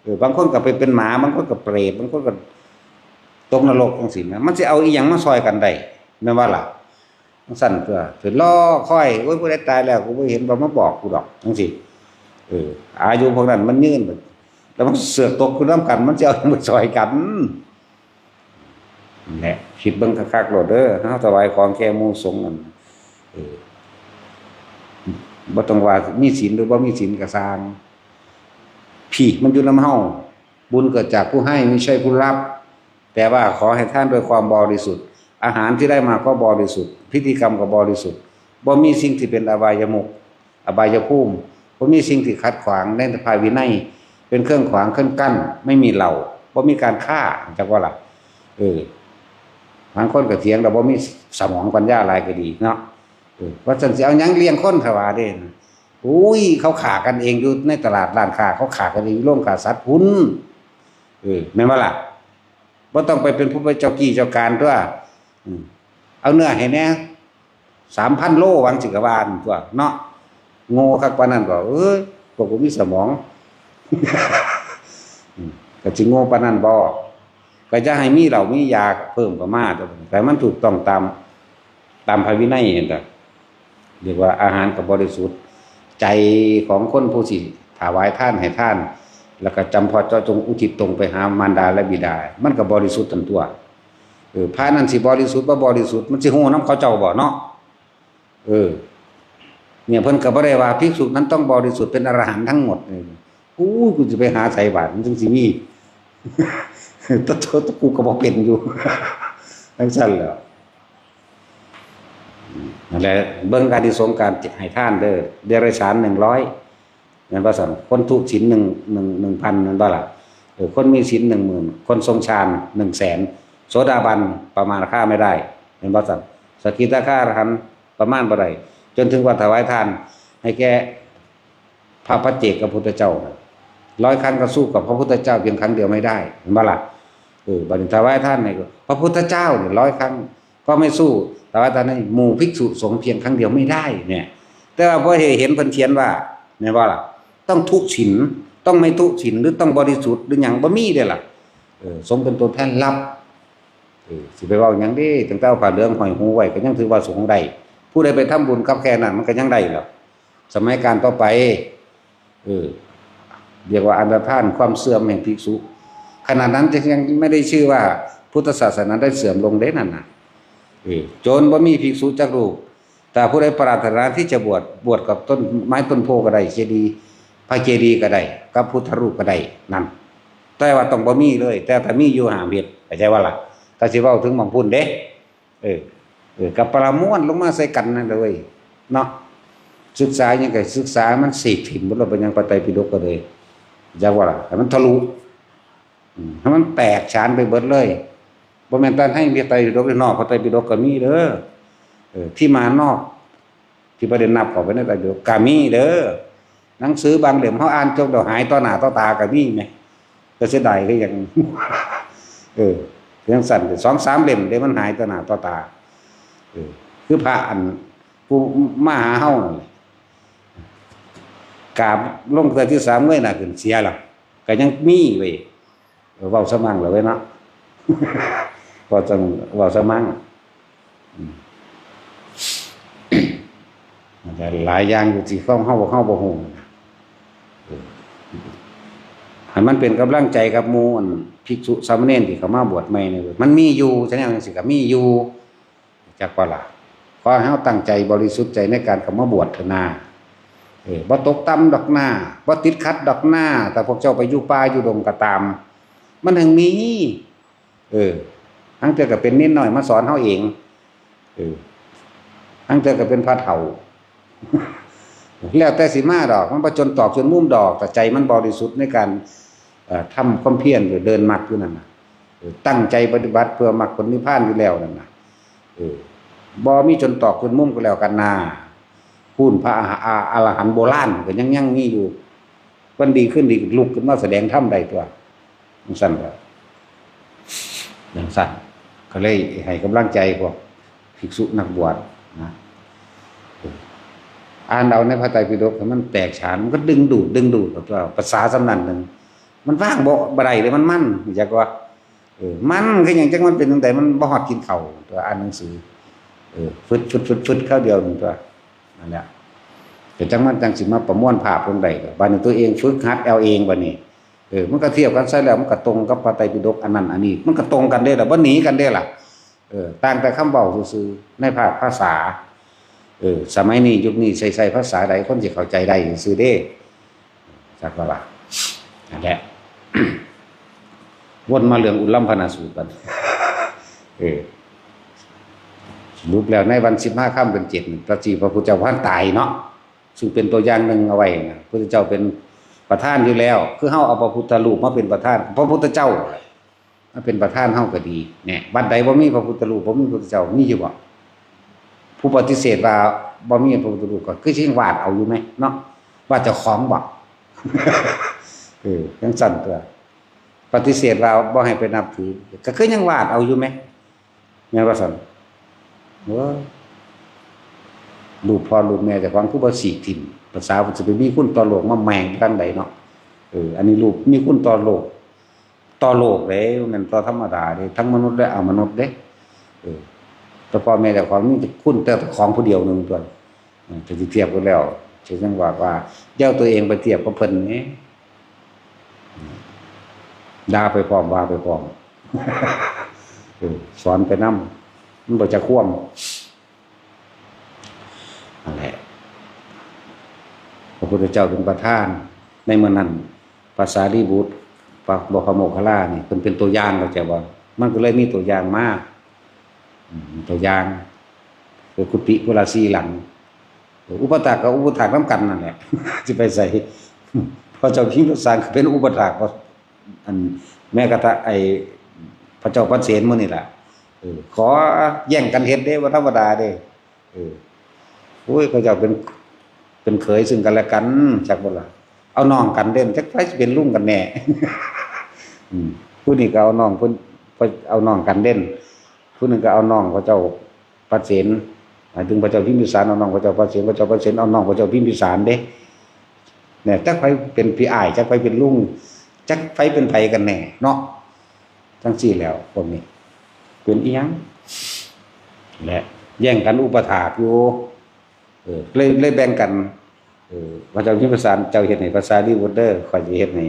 เออ บางคนก็ไปเป็นหมา บางคนก็เปรต บางคนก็ตกนรกจังซี้นะ มันสิเอาอีหยังมาซ่อยกันได้ แม่นบ่ล่ะ? จังซั่นตัว สิรอคอย โอ้ย ผู้ใดตายแล้ว กูบ่เห็นว่ามาบอกกูดอก จังซี้ เออ อายุพวกนั้นมันยืน แล้วมันเสือกตกอยู่นำกัน มันสิเอาหยังมาซ่อยกัน นั่นแหละ คิดเบิ่งคักๆโลดเด้อ เฮาถวายของแก่หมู่สงฆ์นั่น เออ บ่ต้องว่ามีศีลหรือบ่มีศีลก็ซ่าง พี้ มันอยู่นำเฮา บุญเกิดจากผู้ให้ ไม่ใช่ผู้รับ แต่ว่าขอให้ทานด้วยความบริสุทธิ์ อาหารที่ได้มาก็บริสุทธิ์ พิธีกรรมก็บริสุทธิ์ บ่มีสิ่งที่เป็นอบายมุข อบายภูมิ บ่มีสิ่งที่ขัดขวางในพระวินัย เป็นเครื่องขวางเครื่องกั้น ไม่มีเหล่า บ่มีการฆ่า จักว่าล่ะ เออ บางคนก็เถียง แล้วบ่มีสมองปัญญาหลายก็ดีเนาะ เออ ว่าซั่นสิเอาหยังเลี้ยงคน เขาว่าเด้ อุ้ย เขาฆ่ากันเองอยู่ในตลาดร้านค้า เขาฆ่ากันเองอยู่โรงฆ่าสัตว์พุ้น เออ แม่นบ่ล่ะ? บ่ต้องไปเป็นผู้เป็นเจ้ากี้เจ้าการตัว อืม เอาเนื้อให้แหน่ สามพันโล หวังสิกะว่านั่นตัวเนาะ โง่คักปานนั้นก็ เอ้ย พวกบ่มีสมอง อืม ก็สิโง่ปานนั้นบ่ ก็อย่าให้มีเหล้ามียาเพิ่มเข้ามา แต่มันถูกต้องตาม ตามพระวินัยนั่นล่ะ เรียกว่าอาหารก็บริสุทธิ์ ใจของคนผู้สิถวายทานให้ทาน แล้วก็จำเพาะเจาะจงอุทิศตรงไปหามารดาและบิดา มันก็บริสุทธิ์ทั้งตัว เออ พระนั่นสิบริสุทธิ์บ่บริสุทธิ์ มันสิฮู้นำเขาเจ้าบ่เนาะ เออ เนี่ย เพิ่นก็บ่ได้ว่าภิกษุนั้นต้องบริสุทธิ์เป็นอรหันต์ทั้งหมด เออ อู้ย กูสิไปหาใส่บาตร มันจังสิมี ตะโต ตะกูก็บ่เป็นอยู่ จังซั่นแหล้ว นั่นแหละ เบิ่งอานิสงส์การให้ทานเด้อ เดรัจฉานหนึ่งร้อย แม่นบ่ซั่น คนทุศีลหนึ่ง หนึ่ง หนึ่งพัน แม่นบ่ล่ะ เออ คนมีศีลหนึ่งหมื่น คนทรงฌานหนึ่งแสน โสดาบันประมาณค่าไม่ได้ แม่นบ่ซั่น สกิทาคาอรหันต์ ประมาณบ่ได้ จนถึงว่าถวายทานให้แก่พระปัจเจกพุทธเจ้าน่ะ ร้อยครั้งก็สู้กับพระพุทธเจ้าเพียงครั้งเดียวไม่ได้ เห็นบ่ล่ะ? เออ บัดนี้ถวายทานให้พระพุทธเจ้าเนี่ยร้อยครั้ง ก็ไม่สู้ถวายทานให้หมู่ภิกษุสงฆ์เพียงครั้งเดียวไม่ได้เนี่ย แต่ว่าพอเห็นเพิ่นเขียนว่า แม่นบ่ล่ะ? ต้องทุศีล ต้องไม่ทุศีล หรือต้องบริสุทธิ์ หรือหยัง บ่มีเด้ล่ะ เออ สงฆ์เป็นตัวแทนรับ เออ สิไปเว้าหยังเด้ ตั้งแต่เอาผ้าเหลืองห้อยหูไว้ก็ยังถือว่าสงฆ์ได้ ผู้ใดไปทำบุญกับแค่นั้นมันก็ยังได้แล้ว สมัยการต่อไป เออ เรียกว่าอันตรธานความเสื่อมแห่งภิกษุ ขนาดนั้นจะยังไม่ได้ชื่อว่าพุทธศาสนาได้เสื่อมลงเด้นั่นน่ะ เออ จนบ่มีภิกษุจักรูป แต่ผู้ใดปรารถนาที่จะบวช บวชกับต้นไม้ต้นโพธิ์ก็ได้ เจดีย์ พระเจดีย์ก็ได้ กับพุทธรูปก็ได้ นั่น แต่ว่าต้องบ่มีเลย แต่ถ้ามีอยู่ห้ามเฮ็ด เข้าใจบ่ล่ะ? ถ้าสิเว้าถึงหม่องพุ้นเด้ เออ เออ กับปราม้วนลงมาใส่กันนั่นเลยเนาะ ศึกษาหยังก็ศึกษามันสีกถิ่มหมดแล้ว เป็นหยังพระไตรปิฎกก็เลย จักว่าล่ะ ให้มันทะลุ อืม ให้มันแตกฉานไปเบิดเลย บ่แม่นแต่ให้พระไตรปิฎกนอก พระไตรปิฎกก็มีเด้อ เออ ที่มานอก ที่บ่ได้นับเข้าไปในไตรปิฎกก็มีเด้อ หนังสือบางเล่มเฮาอ่านจบแล้วหายต่อหน้าต่อตาก็มีแหม ก็เสียดายคือหยัง เออ จั่งซั้น สองสามเล่มเด้มันหายต่อหน้าต่อตา เออ คือพระอันผู้มาหาเฮานั่นแหละ กราบลงเทื่อที่สามเงยหน้าขึ้นเสียแล้ว ก็ยังมีเว้ย เออ เว้าซะมั่งล่ะเว้ยเนาะ เว้าซะ เว้าซะมั่ง อืม มันก็หลายอย่างอยู่ที่ของเฮา เฮาบ่ฮู้นะ เออ ให้มันเป็นกำลังใจกับหมู่อันภิกษุสามเณรที่เข้ามาบวชใหม่นี่ มันมีอยู่ แนวจั่งซี้ก็มีอยู่ จักว่าล่ะ ขอให้เฮาตั้งใจบริสุทธิ์ใจในการเข้ามาบวชเถอะนา เออ บ่ตกต่ำดอกนา บ่ติดขัดดอกนา แต่พวกเจ้าไปอยู่ป่าอยู่ดงก็ตาม มันแฮ่งมี เออ ลางเทื่อก็เป็นเณรน้อยมาสอนเฮาเอง เออ ลางเทื่อก็เป็นพระเฒ่า แล้วแต่สิมาดอก มันบ่จนตอกจนมุมดอก แต่ใจมันบริสุทธิ์ในการ เอ่อ ทำความเพียรอยู่ เดินมรรคอยู่นั่นน่ะ เออ ตั้งใจปฏิบัติเพื่อมรรคผลนิพพานอยู่แล้วนั่นน่ะ เออ บ่มีจนตอกจนมุมก็แล้วกันนา พู้นพระอรหะ-, อรหันต์โบราณก็ยัง ยังมีอยู่ วันดีคืนดีลุกขึ้นมาแสดงธรรมได้ตั๊ว จั่งซั้นก็ จั่งซั้น ก็เลยให้กำลังใจพวกภิกษุนักบวชนะ อ่านเอาในพระไตรปิฎกให้มันแตกฉาน มันก็ดึงดูด ดึงดูดตั๊ว ภาษาส่ำนั้นหนึ่ง มันวางบ่ บ่ได้เลย มันมัน จักว่า เออ มันคือหยัง จักมันเป็นจั่งใด มันบ่ฮอดกินข้าวตั๊ว อ่านหนังสือ เออ ฟึด ฟึด ฟึด ฟึด คราวเดียวหนึ่งตั๊ว นั่นแหละ ก็จั่งมันจั่งสิมาประมวลภาพลงได้ บัดนี้ตัวเองฝึกหัดเอาเองบัดนี้ เออ มันก็เทียบกันใส่แล้ว มันก็ตรงกับพระไตรปิฎกอันนั้นอันนี้ มันก็ตรงกันเด้ล่ะ บ่หนีกันเด้ล่ะ เออ ต่างแต่คำเว้าซื่อๆ ในภาคภาษา เออ สมัยนี้ยุคนี้ใช้ ใช้ภาษาใดคนสิเข้าใจได้ซื่อๆเด้ จักว่าล่ะ นั่นแหละ วนมาเรื่องอุลลัมพนาสูตรบัด เออ สรุปแล้วในวันสิบห้าค่ำเดือนเจ็ดนี่ พระจีพระพุทธเจ้าพันตายเนาะ ซึ่งเป็นตัวอย่างหนึ่งเอาไว้นะ พระพุทธเจ้าเป็นประธานอยู่แล้ว คือเฮาเอาพระพุทธรูปมาเป็นประธาน พระพุทธเจ้า มาเป็นประธานเฮาก็ดี เนี่ย วัดใดบ่มีพระพุทธรูป บ่มีพระพุทธเจ้า มีอยู่บ่? ผู้ปฏิเสธว่าบ่มีพระพุทธรูปก็คือสิวาดเอาอยู่ไหมเนาะ ว่าเจ้าของบ่ เออ จั่งซั้นตั๊ว ปฏิเสธว่าบ่ให้ไปนับถือ ก็คือยังวาดเอาอยู่ไหม แม่นว่าซั่น โอ้ย รูปพ่อรูปแม่เจ้าของคือบ่สีกถิ่ม ภาษาเพิ่นสิไปมีคุณต่อโลกมาแม่งทางใดเนาะ เออ อันนี้รูปมีคุณต่อโลก ต่อโลกเด้ บ่แม่นต่อธรรมดาเด้ ทั้งมนุษย์และอมนุษย์เด้ เออ แต่พ่อแม่เจ้าของมีแต่คุณแต่ของผู้เดียวหนึ่งตั๊ว เออ ถ้าสิเทียบกันแล้ว สิจั่งว่า ว่าอย่าเอาตัวเองไปเทียบกับเพิ่นนี่ ด่าไปพร้อม ว่าไปพร้อม เออ สอนไปนำ มันบ่จักความ นั่นแหละ พระพุทธเจ้าเป็นประธาน ในเมื่อนั้น พระสารีบุตร พระ พระโมคคัลลานี่ เพิ่นเป็นตัวอย่าง เข้าใจบ่? มันก็เลยมีตัวอย่างมา อืม ตัวอย่าง คือกุฏิคนละสี่หลัง อุปถากกับอุปถากนำกันนั่นแหละ สิไปไส พระเจ้าพิมพิสารก็เป็นอุปถาก อัน แม้กระทั่งไอ้พระเจ้าปัณเสนหมู่นี่ล่ะ เออ ขอแย่งกันเฮ็ดเด้ บ่ธรรมดาเด้ เออ โอ้ย เขาเจ้าเป็น เป็นเขยซึ่งกันและกัน จักบ่ล่ะ เอาน้องกันเด่น จักไผสิเป็นลุงกันแน่ อืม ผู้นี้ก็เอาน้องเพิ่น เอาน้องกันเด่น ผู้หนึ่งก็เอาน้องพระเจ้าพระเศน หมายถึงพระเจ้าพิมพิสารเอาน้องพระเจ้าพระเศน พระเจ้าพระเศนเอาน้องพระเจ้าพิมพิสารเด้ เนี่ย จักไผเป็นพี่อ้าย จักไผเป็นลุง จักไผเป็นไผกันแน่เนาะ จั่งซี้แล้วพวกนี้ เป็นอิหยัง และแย่งกันอุปถากอยู่ เออ เลย เลยแบ่งกัน เออ พระเจ้าพิมพิสาร เจ้าเฮ็ดให้พระสารีบุตรเด้อ ข้อยสิเฮ็ดให้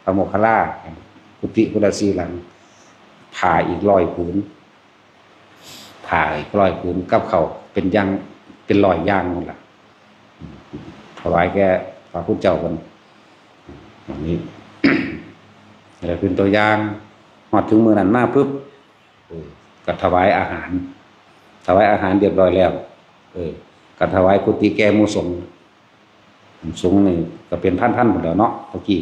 พระโมคคัลลา กุฏิพุทธสี่หลัง ผ้าอีกร้อยผืน ผ้าอีกร้อยผืน กับข้าวเป็นอย่าง เป็นร้อยอย่างนั่นล่ะ ถวายแก่พระคุณเจ้าเพิ่น อันนี้ แล้วเป็นตัวอย่าง ฮอดถึงมื้อนั้นมาปึ๊บ เออ ก็ถวายอาหาร ถวายอาหารเรียบร้อยแล้ว เออ ก็ถวายกุฏิแก่หมู่สงฆ์ สงฆ์นี่ก็เป็นพันๆ พุ้นแหล้วเนาะ ตะกี้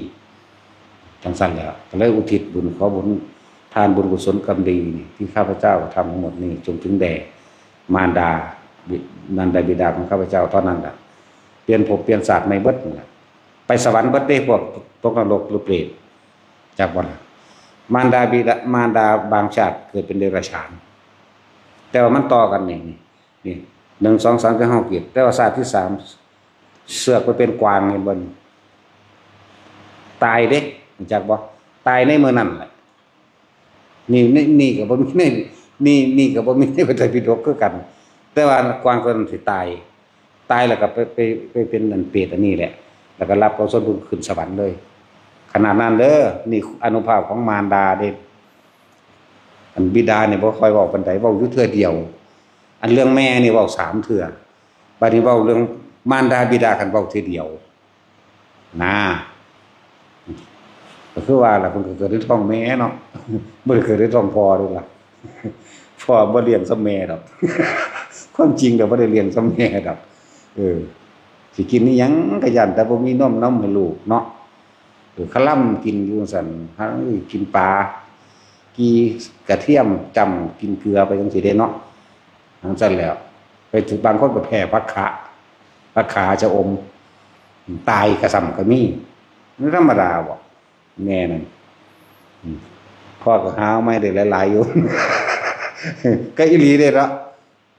จั่งซั้นแหล้ว ก็เลยอุทิศบุญ ขอบุญ ทานบุญกุศลกรรมดีนี่ ที่ข้าพเจ้าทำทั้งหมดนี่ จงถึงแด่มารดา บิ- มารดาบิดาของข้าพเจ้าเท่านั้นล่ะ เปลี่ยนภพเปลี่ยนชาติใหม่เบิดนั่นล่ะ ไปสวรรค์เบิดเด้ พวกตกนรกหรือเปรต จักบ่ล่ะ มารดาบิดา มารดาบางชาติเกิดเป็นเดรัจฉาน แต่ว่ามันต่อกันนี่ นี่ นี่ หนึ่ง สอง สาม จั่งเฮาเกิด แต่ว่าชาติที่สาม เสือกไปเป็นกวาง เห็นบ่นี่ ตายเด้ รู้จักบ่ ตายในมื้อนั้นแหละ นี่ นี่ นี่ก็บ่มีใน นี่ นี่ก็บ่มีในพระไตรปิฎกคือกัน แต่ว่ากวางตัวนั้นสิตาย ตายแล้วก็ไป ไป ไปเป็นอันเปรตอันนี้แหละ แล้วก็รับเอาส่วนบุญขึ้นสวรรค์เลย ขนาดนั้นเด้อ นี่อานุภาพของมารดาเด้ อันบิดานี่บ่ค่อยเว้าปานใด เว้าอยู่เทื่อเดียว อันเรื่องแม่นี่เว้าสามเทื่อ บัดนี้เว้าเรื่องมารดาบิดา คันเว้าเทื่อเดียว นะ ก็คือว่าล่ะ เพิ่นก็เกิดในท้องแม่เนาะ บ่ได้เกิดในท้องพ่อเด้ล่ะ พ่อบ่เลี้ยงส่ำแม่ดอก ความจริงแล้วบ่ได้เลี้ยงส่ำแม่ดอก เออ สิกินอิหยังก็ย้านแต่บ่มีนมนำให้ลูกเนาะ เออ คาล่ำกินอยู่จั่งซั้น หากินปลา กี่กระเทียมจ้ำกินเกลือไปจั่งซี้เด้เนาะ จั่งซั้นแหล้ว ไปถึงบางคนก็แพ้ผักคะ ผักขาชะอม ตายกะซ่ำกะมี มันธรรมดาบ่ แม่นั่น อืม พ่อก็หาเอามาให้ได้หลายๆ อยู่ ก็อีหลีเด้เนาะ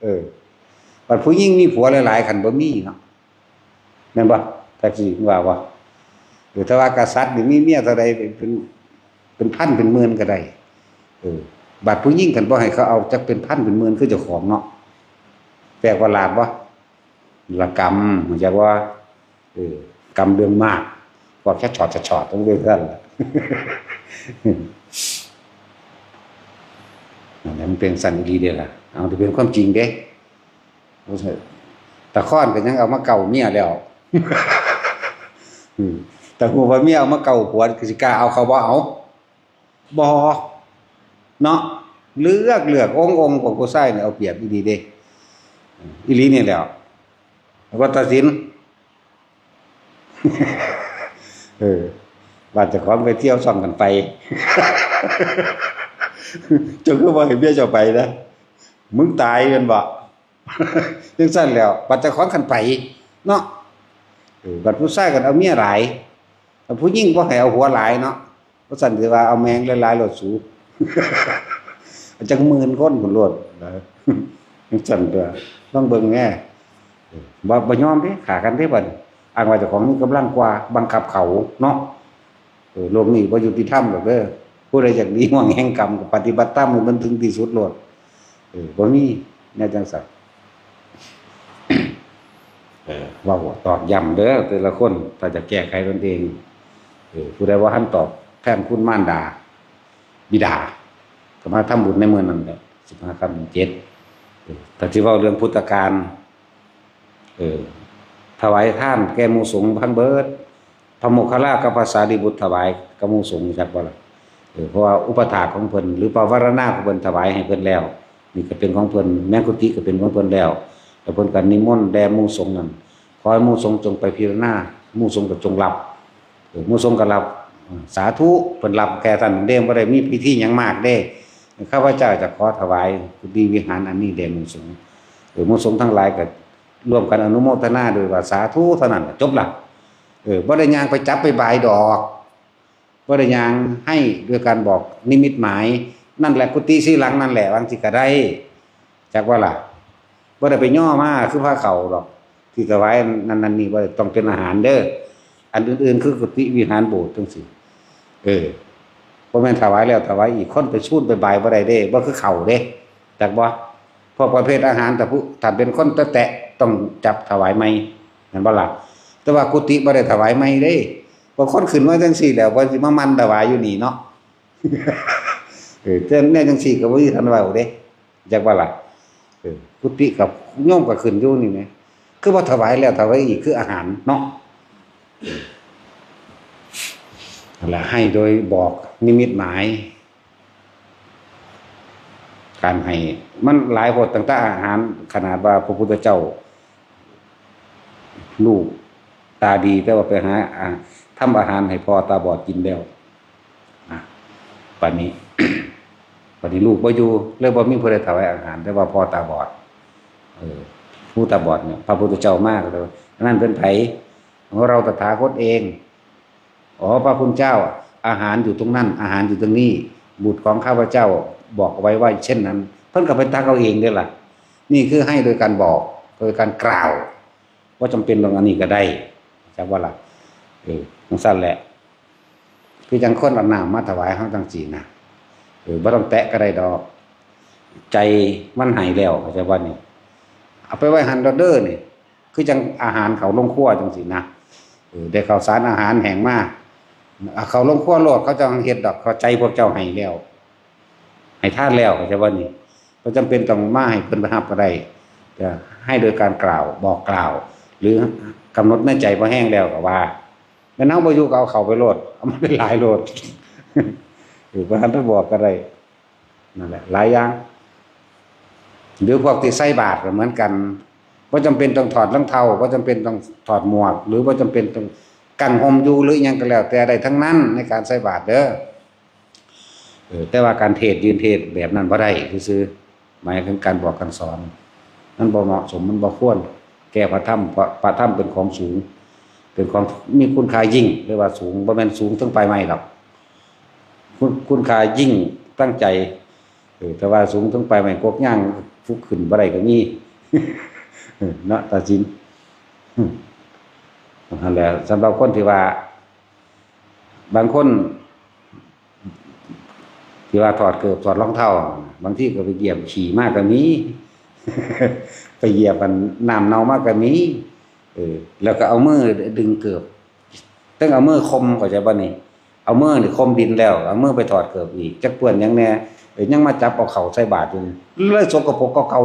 เออ บัดผู้หญิงมีผัวหลายๆ คันบ่มีเนาะ แม่นบ่ จักสิว่าบ่ เออ แต่ว่ากษัตริย์นี่มีเมียเท่าใดเป็น เป็น เป็นพันเป็นหมื่นก็ได้ เออ บัดผู้หญิงคันบ่ให้เขาเอาจักเป็นพันเป็นหมื่นคือเจ้าของเนาะ แปลกประหลาดบ่ ละกรรม รู้จักบ่ เออ กรรมเรื่องมาก พวกแค่ชอดชอดต้องเรื่องนั้นแหละ อันนั้นเป็นสันอีหลีเด้ล่ะ เอา แต่เป็นความจริงเด้ บ่ใช่ ตะค้อนก็ยังเอามาเก่าเมียแล้ว อืม แต่ฮู้ว่าเมียเอามาเก่าผัว ก็สิกล้าเอาเขาบ่เอา บ่ เนาะ เลือก เลือก องค์ องค์ พวกผู้ชายนี่เอาเปรียบอีหลีเด้ อีหลีนี่แหล้ว ว่าตัดสิน เออ ว่าเจ้าของไปเที่ยวซ่องกันไป เจ้าคือบ่ให้เมียเจ้าไปนะ มึงตายแม่นบ่ จั่งซั้นแหล้ว บัดเจ้าของคันไป เนาะ เออ บัดผู้ชายคันเอาเมียหลาย บัดผู้หญิงบ่ให้เอาผัวหลายเนาะ ว่าซั่นสิว่าเอาแม่งหลายๆ โลดสู จักหมื่นคนพุ้นโลดนะ จั่งซั้นตั่ว ลองเบิ่งแหน่ เออ บ่ บ่ยอมเด้ ฆ่ากันเด้บัดนี้ อ้างว่าเจ้าของมีกำลังกว่า บังคับเขาเนาะ เออ โลกนี้บ่ยุติธรรมดอกเด้อ ผู้ใดอยากหนีห่วงแห่งกรรมก็ปฏิบัติธรรมให้มันถึงที่สุดโลด เออ บ่มีแนวจั่งซั้น เออ เว้าตอกย้ำเด้อ แต่ละคน ถ้าจะแก้ไขตนเอง เออ ผู้ใดบ่ทันตอบแทนคุณมารดา บิดา ก็มาทำบุญในมื้อนั้นแหละ สิบห้าค่ำเดือนเจ็ด เออ ถ้าสิเว้าเรื่องพุทธกาล เออ ถวายทานแก่หมู่สงฆ์ทั้งเบิด พระโมคคัลลากับพระสารีบุตรถวายกับหมู่สงฆ์ จักบ่ล่ะ เออ เพราะว่าอุปถากของเพิ่น หรือปวารณาของเพิ่นถวายให้เพิ่นแล้ว นี่ก็เป็นของเพิ่น แม้กุฏิก็เป็นของเพิ่นแล้ว แล้วเพิ่นก็นิมนต์แด่หมู่สงฆ์นั่น ขอให้หมู่สงฆ์จงไปพิจารณา หมู่สงฆ์ก็จงรับ เออ หมู่สงฆ์ก็รับ สาธุ เพิ่นรับแค่นั้นเด้ บ่ได้มีพิธีหยังมากเด้ ข้าพเจ้าจะขอถวายกุฏิวิหารอันนี้แด่หมู่สงฆ์ เออ หมู่สงฆ์ทั้งหลายก็ ร่วมกันอนุโมทนาโดยว่าสาธุเท่านั้นน่ะ จบละ เออ บ่ได้ย่างไปจับไปบายดอก บ่ได้ย่างให้โดยการบอกนิมิตหมาย นั่นแหละกุฏิสีหลังนั่นแหละ วางสิก็ได้ จักว่าล่ะ บ่ได้ไปย่อมาคือพาเข้าดอก ที่ถวายนั่นนั่นนี่ บ่ได้ต้องเป็นอาหารเด้อ อันอื่นๆ คือกุฏิวิหารโบสถ์จังซี้ เออ บ่แม่นถวายแล้วถวายอีก คนไปซูนไปบายบ่ได้เด้ บ่คือเข้าเด้ จักบ่ พวกประเภทอาหาร ถ้าผู้ ถ้าเป็นคนแตะๆ ต้องจับถวายใหม่ แม่นบ่ล่ะ แต่ว่ากุฏิบ่ได้ถวายใหม่เด้ บางคนขึ้นมาจังซี้แล้ว เพิ่นสิมาหมั่นถวายอยู่นี่เนาะ เออ แต่แนวจังซี้ก็บ่มีคันเว้าเด้ จักบ่ล่ะ เออ กุฏิกับโยมก็ขึ้นอยู่นี่แหม คือบ่ถวายแล้วถวายอีก คืออาหารเนาะ นั่นแหละ ให้โดยบอกนิมิตหมาย การให้มันหลายโพด ตั้งแต่อาหาร ขนาดว่าพระพุทธเจ้า ลูกตาดี แต่ว่าไปหา อ่า ทำอาหารให้พ่อตาบอดกินแล้ว อ่ะ บัดนี้ บัดนี้ลูกบ่อยู่ เลยบ่มีผู้ใดถวายอาหาร แต่ว่าพ่อตาบอด เออ ผู้ตาบอดเนี่ย พระพุทธเจ้ามาก็เลยว่า "อันนั้นเป็นไผ?" "ของเราตถาคตเอง" "อ๋อ พระคุณเจ้า อาหารอยู่ตรงนั้น อาหารอยู่ตรงนี้ บุตรของข้าพเจ้าบอกเอาไว้ว่าเช่นนั้น" เพิ่นก็ไปตักเอาเองเด้อล่ะ นี่คือให้โดยการบอก โดยการกล่าว บ่จำเป็นต้องอันนี้ก็ได้ จักว่าล่ะ เออ จังซั่นแหละ คือจังคนเอาน้ำมาถวายเฮาจังซี่นะ เออ บ่ต้องแตะก็ได้ดอก ใจมันให้แล้ว เข้าใจบ่นี่ เอาไปไว้หั่นโลดเด้อนี่ คือจังอาหารเข้าโรงครัวจังซี่นะ เออ ได้ข้าวสารอาหารแห้งมา เอาเข้าโรงครัวโลด เขาเจ้าเฮ็ดดอก เข้าใจพวกเจ้าให้แล้ว ให้ทานแล้ว เข้าใจบ่นี่ บ่จำเป็นต้องมาให้เพิ่นไปรับก็ได้ จะให้โดยการกล่าว บอกกล่าว หรือกำหนดในใจพอแห้งแล้วก็ว่า แม่นเฮาบ่อยู่ก็เอาเข้าไปโลด เอามาหลายๆโลด เออ บ่ทันได้บอกก็ได้ นั่นแหละ หลายอย่าง หรือพวกที่ใส่บาตรก็เหมือนกัน บ่จำเป็นต้องถอดรองเท้า บ่จำเป็นต้องถอดหมวก หรือบ่จำเป็นต้องกางห่มอยู่ หรืออิหยังก็แล้วแต่ ได้ทั้งนั้นในการใส่บาตรเด้อ เออ แต่ว่าการเทศน์ยืนเทศน์แบบนั้นบ่ได้ซื่อๆ หมายถึงการบอกการสอน มันบ่เหมาะสม มันบ่ควร แก่พระธรรม เพราะพระธรรมเป็นของสูง เป็นของมีคุณค่ายิ่ง เรียกว่าสูง บ่แม่นสูงเทิงปลายไม้ดอก คุณ คุณค่ายิ่งตั้งใจ เออ แต่ว่าสูงเทิงปลายไม้กกย่าง ฟุกขึ้นบ่ได้ก็มี เนาะ ตัดสิน นั่นแหละ สำหรับคนที่ว่า บางคน ที่ว่าถอดเกิบถอดรองเท้า บางทีก็ไปเหยียบขี้มาก็มี ไปเหยียบอันน้ำเน่ามาก็มี เออ แล้วก็เอามือดึงเกิบ ต้องเอามือคม เข้าใจบ่นี่ เอามือนี่คมดินแล้ว เอามือไปถอดเกิบอีก จักเปื้อนหยังแน่ เออ ยังมาจับเอาเข้าใส่บาตรอยู่ เลยสกปรกกว่าเก่า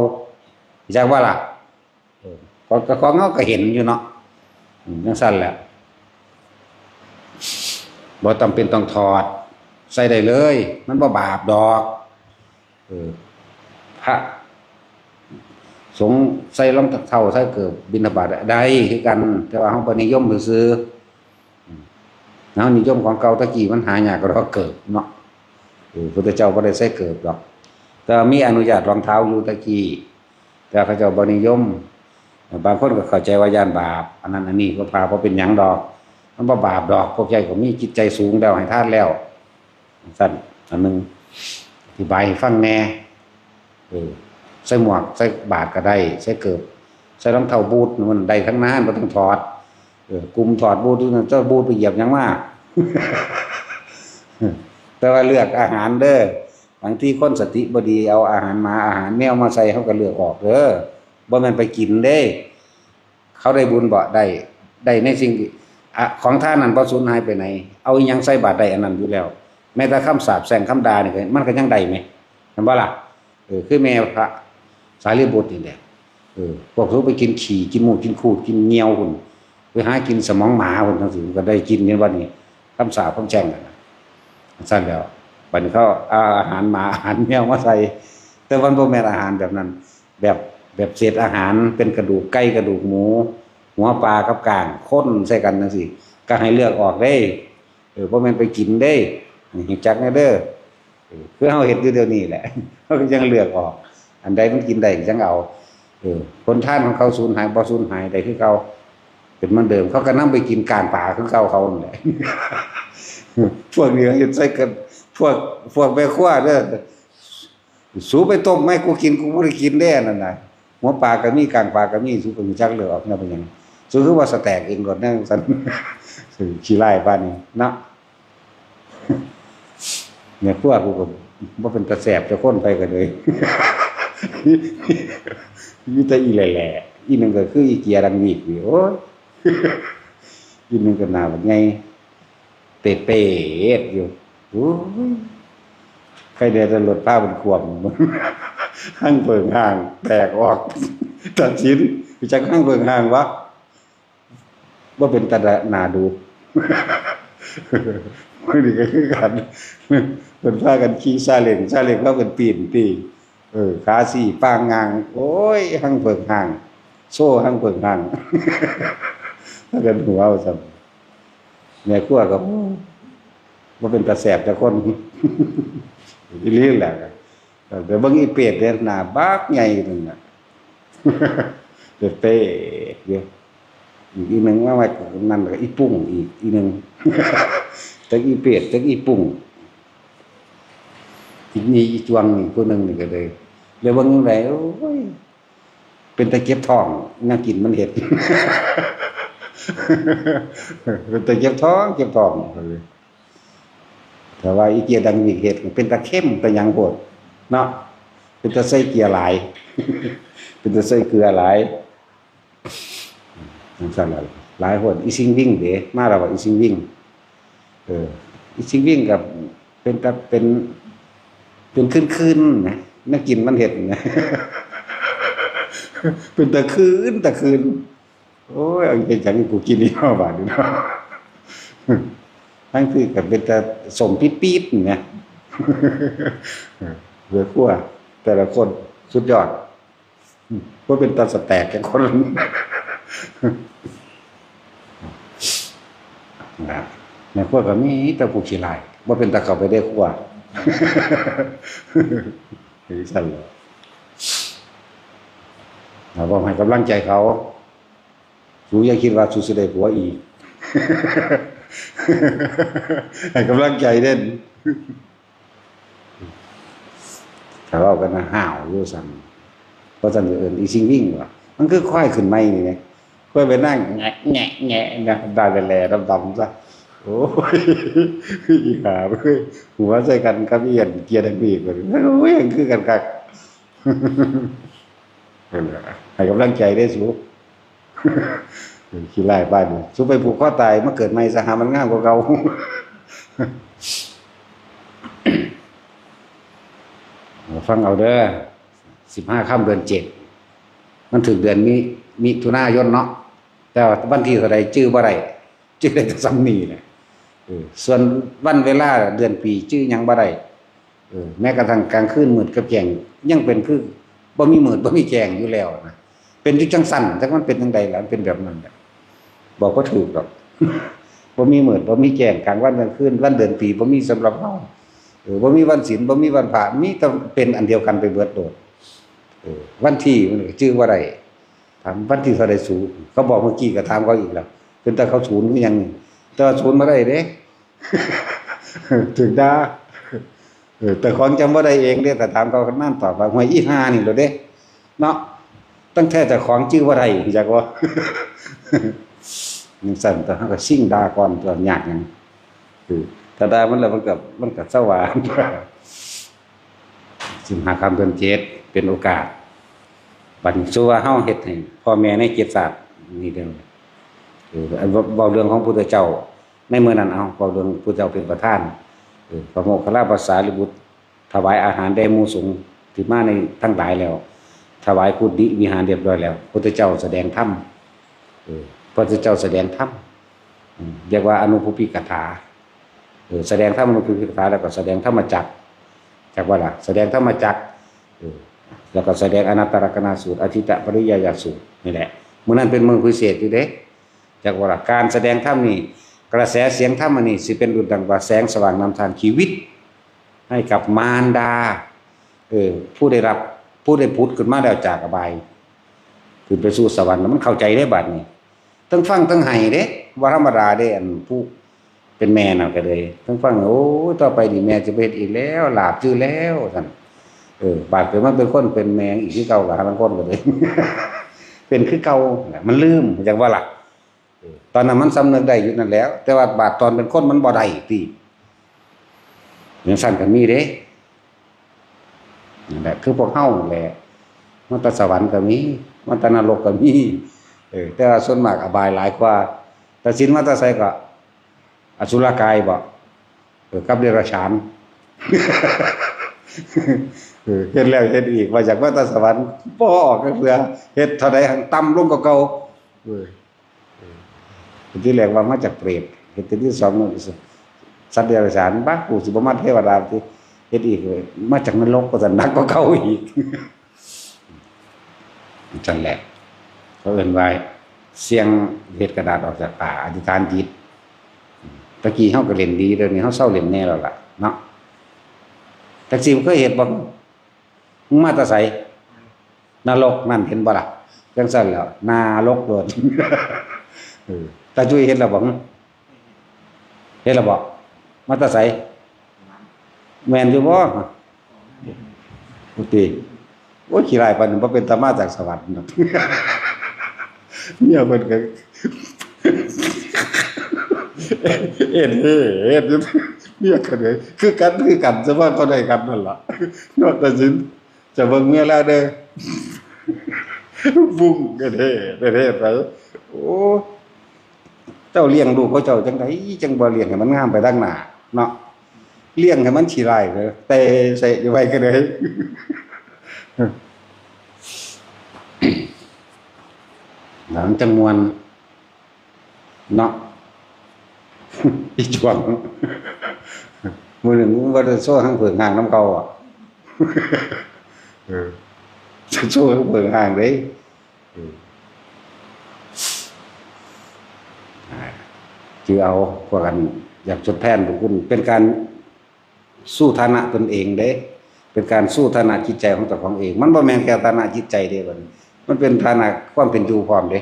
จักว่าล่ะ เออ ของ ของเฮาก็เห็นอยู่เนาะ อืม จังซั่นแหละ บ่จำเป็นต้องถอด ใส่ได้เลย มันบ่บาปดอก เออ พระสงฆ์ใส่รองเท้าใส่เกิบบิณฑบาตได้คือกัน แต่ว่าเฮาบ่นิยมซื่อๆ อืม เฮานิยมของเก่า ตะกี้มันหายากกว่าดอกเกิบเนาะ เออ พุทธเจ้าบ่ได้ใส่เกิบดอก แต่ว่ามีอนุญาตรองเท้าอยู่ตะกี้ แต่เขาเจ้าบ่นิยม บางคนก็เข้าใจว่าย้านบาป อันนั้นอันนี้ก็พาบ่เป็นหยังดอก มันบ่บาปดอก พวกใหญ่ก็มีจิตใจสูงแล้ว ให้ทานแล้ว ซั่น อันหนึ่ง อธิบายให้ฟังแหน่ เออ ใส่หมวก ใส่บาตรก็ได้ ใส่เกิบ ใส่รองเท้าบูท มันได้ทั้งนั้น บ่ต้องถอด เออ กลุ่มถอดบูทอยู่นั่น เจ้าบูทไปเหยียบหยังมา แต่ว่าเลือกอาหารเด้อ บางทีคนสติบ่ดี เอาอาหารหมา อาหารแมวมาใส่ เฮาก็เลือกออกเด้อ บ่แม่นไปกินเด้ เขาได้บุญบ่ ได้ ได้ในสิ่งที่ อะ ของทานนั้นบ่สูญหายไปไหน เอาอิหยังใส่บาตรได้อันนั้นอยู่แล้ว แม้แต่คำสาปแช่งคำด่านี่ก็ มันก็ยังได้แหม แม่นบ่ล่ะ เออ คือแม่พระสารีบุตรนี่แหละ เออ พวกสูไปกินขี้ กินหมู กินคูด กินเหยี่ยวพุ้น ไปหากินสมองหมาพุ้นจังซี้ มันก็ได้กิน เห็นบ่นี่ คำสาปคำแช่งนั่นน่ะ ซั่นแล้ว บัดนี้เขาเอาอาหารหมา อาหารแมวมาใส่ แต่มันบ่แม่นอาหารแบบนั้น แบบ แบบเศษอาหาร เป็นกระดูกไก่ กระดูกหมู หัวปลากับก้าง คนใส่กันจังซี้ ก็ให้เลือกออกเด้ เออ บ่แม่นไปกินเด้ ให้รู้จักแหน่เด้อ เออ คือเฮาเฮ็ดอยู่เดี๋ยวนี้แหละ เฮาก็จั่งเลือกออก อันใดมันกินได้ก็จั่งเอา เออ ผลทานของเขาสูญหายบ่สูญหาย ได้คือเก่า เป็นเหมือนเดิม เขาก็นำไปกินก้างปลาคือเก่าเขานั่นแหละ พวกนี้เฮ็ดใส่กัน พวก พวกแม่ครัวเด้อ สูไปต้มไหม กูกิน กูบ่ได้กินแน่นั่นน่ะ หัวปลาก็มี ก้างปลาก็มี สูก็รู้จักเลยออกแนวเป็นหยัง สูคือว่าสแต็กเองก่อนนะ ซั่น ขี้ร้ายปานนี้เนาะ เนี่ย พวกกูก็บ่เป็นตาแสบแต่คนไปกันเลย มีแต่อีแหล่ๆ อีหนึ่งก็คืออีเกียดังวีดนี่ โอ้ย อีหนึ่งก็หน้าบักใหญ่ เปรตๆ อยู่ โอ้ย ใครแด่แต่รถพามันขวม หั่งเผิงห่าง แตกออก ตัดสิน รู้จักหั่งเผิงห่างวะ บ่เป็นตาหน้าดู มื้อนี้ก็คือกัน เพิ่นพากันขี่ซาเล้ง ซาเล้งพากันปีนติ เออ ขาสี่ปางงาง โอ้ย หั่งเผิงห่าง โซ่หั่งเผิงห่าง พากันหัวเอาซั่น แม่ครัวก็ โอ้ บ่เป็นตาแสบจักคน อีหลีแหละ แต่เบิ่งอีเปรตเนี่ย หน้าบักใหญ่นั่นน่ะ เปรตๆ อยู่ อีกอีหนึ่งมาไว้นั่นก็อีปุ้งอีกอีหนึ่ง จักอีเปรต จักอีปุ้ง อีกนี่อีจวงนี่ผู้หนึ่งนี่ก็เลย เลยเบิ่งจั่งใด โอ้ย เป็นตาเจ็บท้อง แนวกินมันเฮ็ด เป็นตาเจ็บท้อง เจ็บท้อง แต่ว่าอีเกียดังวีดเฮ็ด เป็นตาเข้ม ตาหยังโพด เนาะ เป็นตาใส่เกลือหลาย เป็นตาใส่เกลือหลาย จั่งซั่นล่ะ หลายโพด อีซิงวิ่งเด้ มาแล้วว่าอีซิงวิ่ง เออ อีซิงวิ่งก็เป็นตา เป็น เป็นคืนๆ นะ แนวกินมันเฮ็ดนะ เป็นตาคืน ตาคืน โอ้ย เอาเฮ็ดหยังให้กูกินนี่เนาะ บาดนี้เนาะ ทั้งคือก็เป็นตาส้มปี๊ดๆ นี่นะ เออ แม่ครัว แต่ละคนสุดยอด บ่เป็นตาสแต็กจักคน นะ แม่ครัวก็มีแต่ผู้ขี้ร้าย บ่เป็นตาเข้าไปในครัว จั่งซั่นแหละ เราบอกให้กำลังใจเขา สูอย่าคิดว่าสูสิได้ผัวอีก ให้กำลังใจเด้น ถ้าเว้ากันนะ ห้าวอยู่ซั่น เพราะซั่นเอิ้นอีซิงวิ่งว่ะ มันคือควายขึ้นใหม่นี่ไง ควายไปนั่งแงะแงะแงะนะ ได้แหล่ๆ ดำๆ ซะ โอ้ย อีห่าเอ้ย หัวใส่กันกับอีอันเกียร์ดังวีด โอ้ย ยังคือกันคัก นั่นแหละ ให้กำลังใจเด้อสู ขี้ร้ายปานนี่ สูไปผูกคอตาย มาเกิดใหม่ซะ หามันงามกว่าเก่า ฟังเอาเด้อ สิบห้าค่ำเดือนเจ็ด มันถืกเดือนมิ มิถุนายนเนาะ แต่ว่าวันที่เท่าใดจื่อบ่ได้ จื่อได้แต่ส่ำนี้แหละ เออ ส่วนวันเวลาเดือนปีจื่อหยังบ่ได้ เออ แม้กระทั่งกลางคืนมืดกับแจ้ง ยังเป็นคือบ่มีมืดบ่มีแจ้งอยู่แล้วนะ เป็นอยู่จั่งซั่น จักมันเป็นจั่งใดล่ะ มันเป็นแบบนั้นแหละ บอกบ่ถูกดอก บ่มีมืดบ่มีแจ้ง กลางวันกลางคืน วันเดือนปีบ่มีสำหรับเฮา เออ บ่มีวันศีล บ่มีวันพระ มีแต่เป็นอันเดียวกันไปเบิดโลด เออ วันที่มันก็จื่อบ่ได้ ถามวันที่เท่าใดสู เขาบอกเมื่อกี้ก็ถามเขาอีกแล้ว เป็นตาเขาศูนย์คือหยัง แต่ว่าศูนย์บ่ได้เด้ ถืกด่า เออ แต่ของจำบ่ได้เองเด้ แต่ถามเขานั่นตอบว่า "ห้วย อีห่านี่แหละเด้ เนาะ ตั้งแต่เจ้าของจื่อบ่ได้ จักว่า" จั่งซั่น แต่เฮาก็ซิ่งด่าก่อน ตัวยากหยัง คือถ้าด่ามันแล้วมันก็ มันก็สว่าง สิบห้าค่ำเดือนเจ็ด เป็นโอกาส บัดนี้ สู่ว่าเฮาเฮ็ดให้พ่อแม่ในเจ็ดชาตินี่เด้อ เออ อันเว้า เว้าเรื่องของพุทธเจ้า ในมื้อนั้น เอา เว้าเรื่องพุทธเจ้าเป็นประธาน เออ พระโมคคัลลาภาษาลิบุตร ถวายอาหารแด่หมู่สงฆ์ที่มาในทั้งหลายแล้ว ถวายกุฏิวิหารเรียบร้อยแล้ว พุทธเจ้าแสดงธรรม เออ พุทธเจ้าแสดงธรรม อืม เรียกว่าอนุภูปิกถา เออ แสดงธรรมอนุภูปิกถา แล้วก็แสดงธรรมจักร จักว่าล่ะ แสดงธรรมจักร เออ แล้วก็แสดงอนัตตลักษณสูตร อทิตตปริยายสูตร นี่แหละ มื้อนั้นเป็นมื้อพิเศษอยู่เด้ จักว่าล่ะ การแสดงธรรมนี่ กระแสเสียงธรรมอันนี้สิเป็นดุจดังว่าแสงสว่างนำทางชีวิต ให้กับมารดา เออ ผู้ได้รับ ผู้ได้ผุดขึ้นมาแล้วจากอบาย ขึ้นไปสู่สวรรค์แล้วมันเข้าใจได้บัดนี้ ทั้งฟังทั้งไห้เด้ บ่ธรรมดาเด้ อันผู้เป็นแม่นั่นก็เลย ทั้งฟัง โอ้ย ต่อไปนี่แม่จะบ่เฮ็ดอีกแล้ว หลาบจื่อแล้ว ซั่น เออ บาดเกิดมาเป็นคนเป็นแม่อีกคือเก่า ก็หาลางคนก็เลย เป็นคือเก่า มันลืม จั่งว่าล่ะ เออ ตอนนั้นมันสำนึกได้อยู่นั่นแหล้ว แต่ว่าบาดตอนเป็นคนมันบ่ได้ติ จั่งซั้นก็มีเด้ นั่นแหละ คือพวกเฮานั่นแหละ มาแต่สวรรค์ก็มี มาแต่นรกก็มี เออ แต่ว่าส่วนมากอบายหลายกว่า ตัดสินมาแต่ไสก็ อสุรกายบ่ เออ กับเดรัจฉาน เออ เฮ็ดแล้วเฮ็ดอีก ว่าอยากมาแต่สวรรค์ บ่ออกจักเทื่อ เฮ็ดเท่าใดหั่นต่ำลงกว่าเก่า เออ เออ ที่แรกว่ามาจากเปรต เฮ็ดที่สอง สัตว์เดรัจฉาน บ้า กูสิบ่มาเทวดาติ เฮ็ดอีก มาจากนรก ก็จะหนักกว่าเก่าอีก จั่งแหละ เขาเอิ้นว่าเสี่ยงเฮ็ดกระดาษออกจากผ้า อธิษฐานจิต ตะกี้เฮาก็เล่นดี เดี๋ยวนี้เฮาเซาเล่นแน่แล้วล่ะเนาะ จักสิเคยเฮ็ดบ่ มึงมาแต่ไส นรกนั่น เห็นบ่ล่ะ จั่งซั้นแหล้ว นรกโลด เออ ตาจุ้ยเฮ็ดแล้วบ่ เฮ็ดแล้วบ่ มาแต่ไส แม่นอยู่บ่ โอ้ติ โอ้ย ขี้ร้ายปานนั้น บ่เป็นตามาจากสวรรค์เนาะ เมียเพิ่นก็ เอ็ดเฮ็ด เมียก็เลย คือกัน คือกัน ซะว่าเขาได้กันนั่นล่ะ เนาะ ตัดสิน จะเบิ่งเมียแล้วเด้อ บุ้ง เอ็ดเฮ็ด เอ็ดเฮ็ดไป โอ้ เจ้าเลี้ยงลูกเขาเจ้าจั่งใด จั่งบ่เลี้ยงให้มันงามไปทางหน้าเนาะ เลี้ยงให้มันขี้ร้ายเลย เตะเสะอยู่ไว้ก็เลย หลังจั่งม่วนเนาะ อีจวง มื้อหนึ่งมึงบ่ได้โซ่ห้างเผิงห้างนำเขาอะ เออ โซ่ห้างเผิงห้างเด้ เออ อ่า คือเอาพวกกันอยากทดแทนบุญคุณ เป็นการสู้ฐานะตนเองเด้ เป็นการสู้ฐานะจิตใจของเจ้าของเอง มันบ่แม่นแค่ฐานะจิตใจเด้บัดนี้ มันเป็นฐานะความเป็นอยู่พร้อมเด้